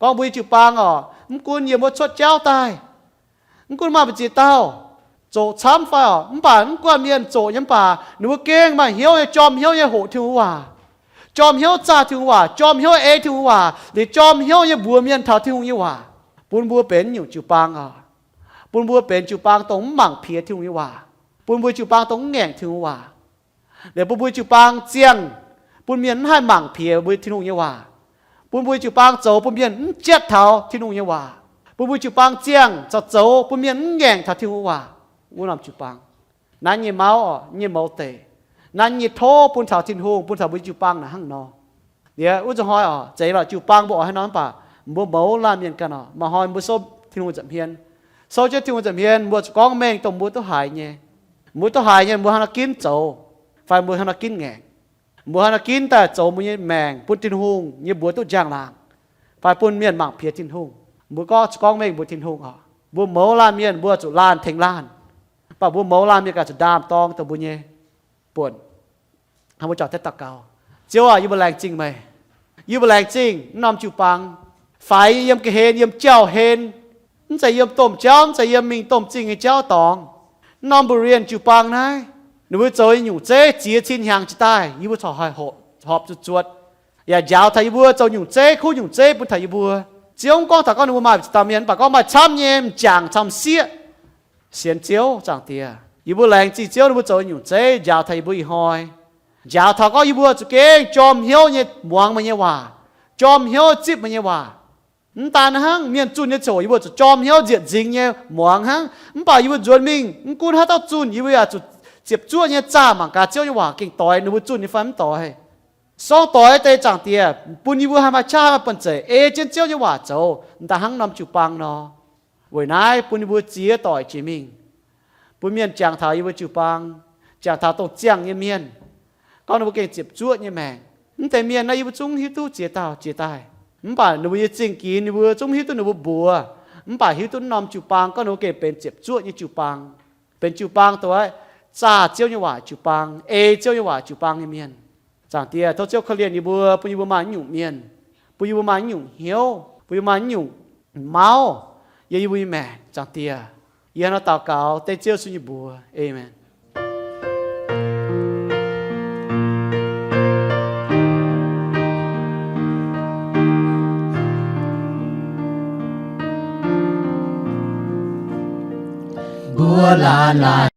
Gorngv mbuo nyei jiu-baang oc, mv gunv yiem wuov cuotv jauv daaih, mv gunv maaih mbu'ziex dauh zoqc camv fai oc, mv baac mv gunv mienh zoqc nyei mv baac ninh mbuo gengh maaih hnyouv nyei, jorm hnyouv nyei hoqc Tin-Hungh waac, jorm hnyouv zaah Tin-Hungh waac, jorm hnyouv ei Tin-Hungh waac, liuz jorm hnyouv nyei mbuox mienh taux Tin-Hungh nyei waac. Bun mbuo benx nyungc jiu-baang oc. Bun mbuo benx jiu-baang dongh mv mangc piex Tin-Hungh nyei waac. Bun mbuo jiu-baang dongh mv ngaengc Tin-Hungh waac. Liuz bun mbuo jiu-baang ziangh, bun mienh mv haih mangc piex mbuo Tin-Hungh nyei waac. Bun mbuo jiu-baang zoux bun mienh mv jatv taux Tin-Hungh nyei waac. Bun mbuo jiu-baang ziangh caux zoux bun mienh mv ngaengc taux Tin-Hungh waac. Wuov norm jiu-baang, nanv nyei mauv oc, nyei mouz deic, nanv nyei tov bun taux Tin-Hungh, bun taux mbuo jiu-baang naaic hnangv nor. Liuz wuov zanc hnoi oc, zeiz lorqc jiu-baang mbuo oix haaix nor mv baac mbuo mouz laanh mienh ganh oc, maaih hnoi mbuo souv Tin-Hungh nza'hmien, souv jienv Tin-Hungh nza'hmien, mbuo zuqc gorngv mengh dongh mbuo duqv haiz nyei. Mbuo duqv haiz nyei, mbuo hnangv nor ginv zoux, fai mbuo hnangv nor ginv ngaengc. Mbuo hnangv nor ginv daaih zoux mbuo nyei maengc bun Tin-Hungh nyei mbuox duqv njang-laangc, fai bun mienh mangc piex Tin-Hungh. Mbuo gorngv zuqc gorngv mengh mbuox Tin-Hungh oc. Mbuo mouz laanh mienh mbuo zuqc laanh tengx laanh, mv baac mbuo mouz laanh mienh ganh zuqc ndaam-dorng dongh mbuo nyei buonc. Hnangv mbuo juangc deix daux gaux. Ziouv aac, yie mbuo laengz zingh meih. Yie mbuo laengz zingh naaiv norm jiu-baang, faix yiem ga'hlen, yiem jauv-hlen, mv zeiz yiem domh jauv, mv zeiz yiem mingh domh zingh nyei jauv dorngx. Naaiv norm Berean jiu-baang naaiv, ninh mbuo zoux nyei nyungc zeiv ziex cin hnyangx jiex daaih, yie mbuo corc haih horpc zuqc zuotc, yaac njaaux taux yie mbuo zoux nyungc zeiv, kuv nyungc zeiv bun taux yie mbuo. Ziouv, mv gorngv taux gorngv ninh mbuo maaih ziex dauh mienh, mv baac gorngv maaih camv nyei m'jangc camv sieqv. Sienx Ziouv, Zaangc Diex, yie mbuo laengz zingh Ziouv ninh mbuo zoux nyungc zeiv njaaux taux yie mbuo ih hnoi. Njaaux taux gorngv yie mbuo zuqc gengh jorm hnyouv nyei muangx meih nyei waac, jorm hnyouv zipv meih nyei waac. Mv daan hnangv, mienh zunh nyei ziangh hoc yie mbuo zuqc jorm hnyouv nzieqc nzingx nyei muangx hnangv. Mv baac yie mbuo nzuonx mingh, mv gunv haaix dauh zunh, yie mbuo yaac zuqc ziepc zuoqv nyei zaah mangc gaax Ziouv nyei waac gengh doix ninh mbuo zunh nyei fai mv doix. Sorng doix deix, Zaangc Diex, bun yie mbuo haih maaih qaqv maaih banh zeic ei jienv Ziouv nyei waac zoux, mv daan hnangv norm jiu-baang nor. Weic naaiv bun yie mbuo ziex doic jiex mingh, bun mienh jangx taux yie mbuo jiu-baang, jangx taux dongh ziangh nyei mienh, gorngv ninh mbuo gengh ziepc zuoqv nyei maengc. Mv deix mienh naaiv yie mbuo zungv hiuv duqv ziex dauh jiex daaih. Mv baac ninh mbuo nyei zingh ginx ninh mbuo zungv hiuv duqv ninh mbuo mbuox, mv baac hiuv duqv norm jiu-baang gorngv ninh mbuo gengh benx ziepc zuoqv nyei jiu-baang, benx jiu-baang dongh zaah Ziouv nyei waac jiu-baang, ei Ziouv nyei waac jiu-baang nyei mienh. Zaangc Diex, tov Ziouv korv-lienh yie mbuo, bun yie mbuo maaih nyungc mienh, bun yie mbuo maaih nyungc hnyouv, bun yie mbuo maaih nyungc mauv yiem yie mbuo nyei maengc. Zaangc Diex, yie hnangv naaiv daux gaux dengv Ziouv Yesu nyei mbuox. Aamen. Mbuo laanh laanh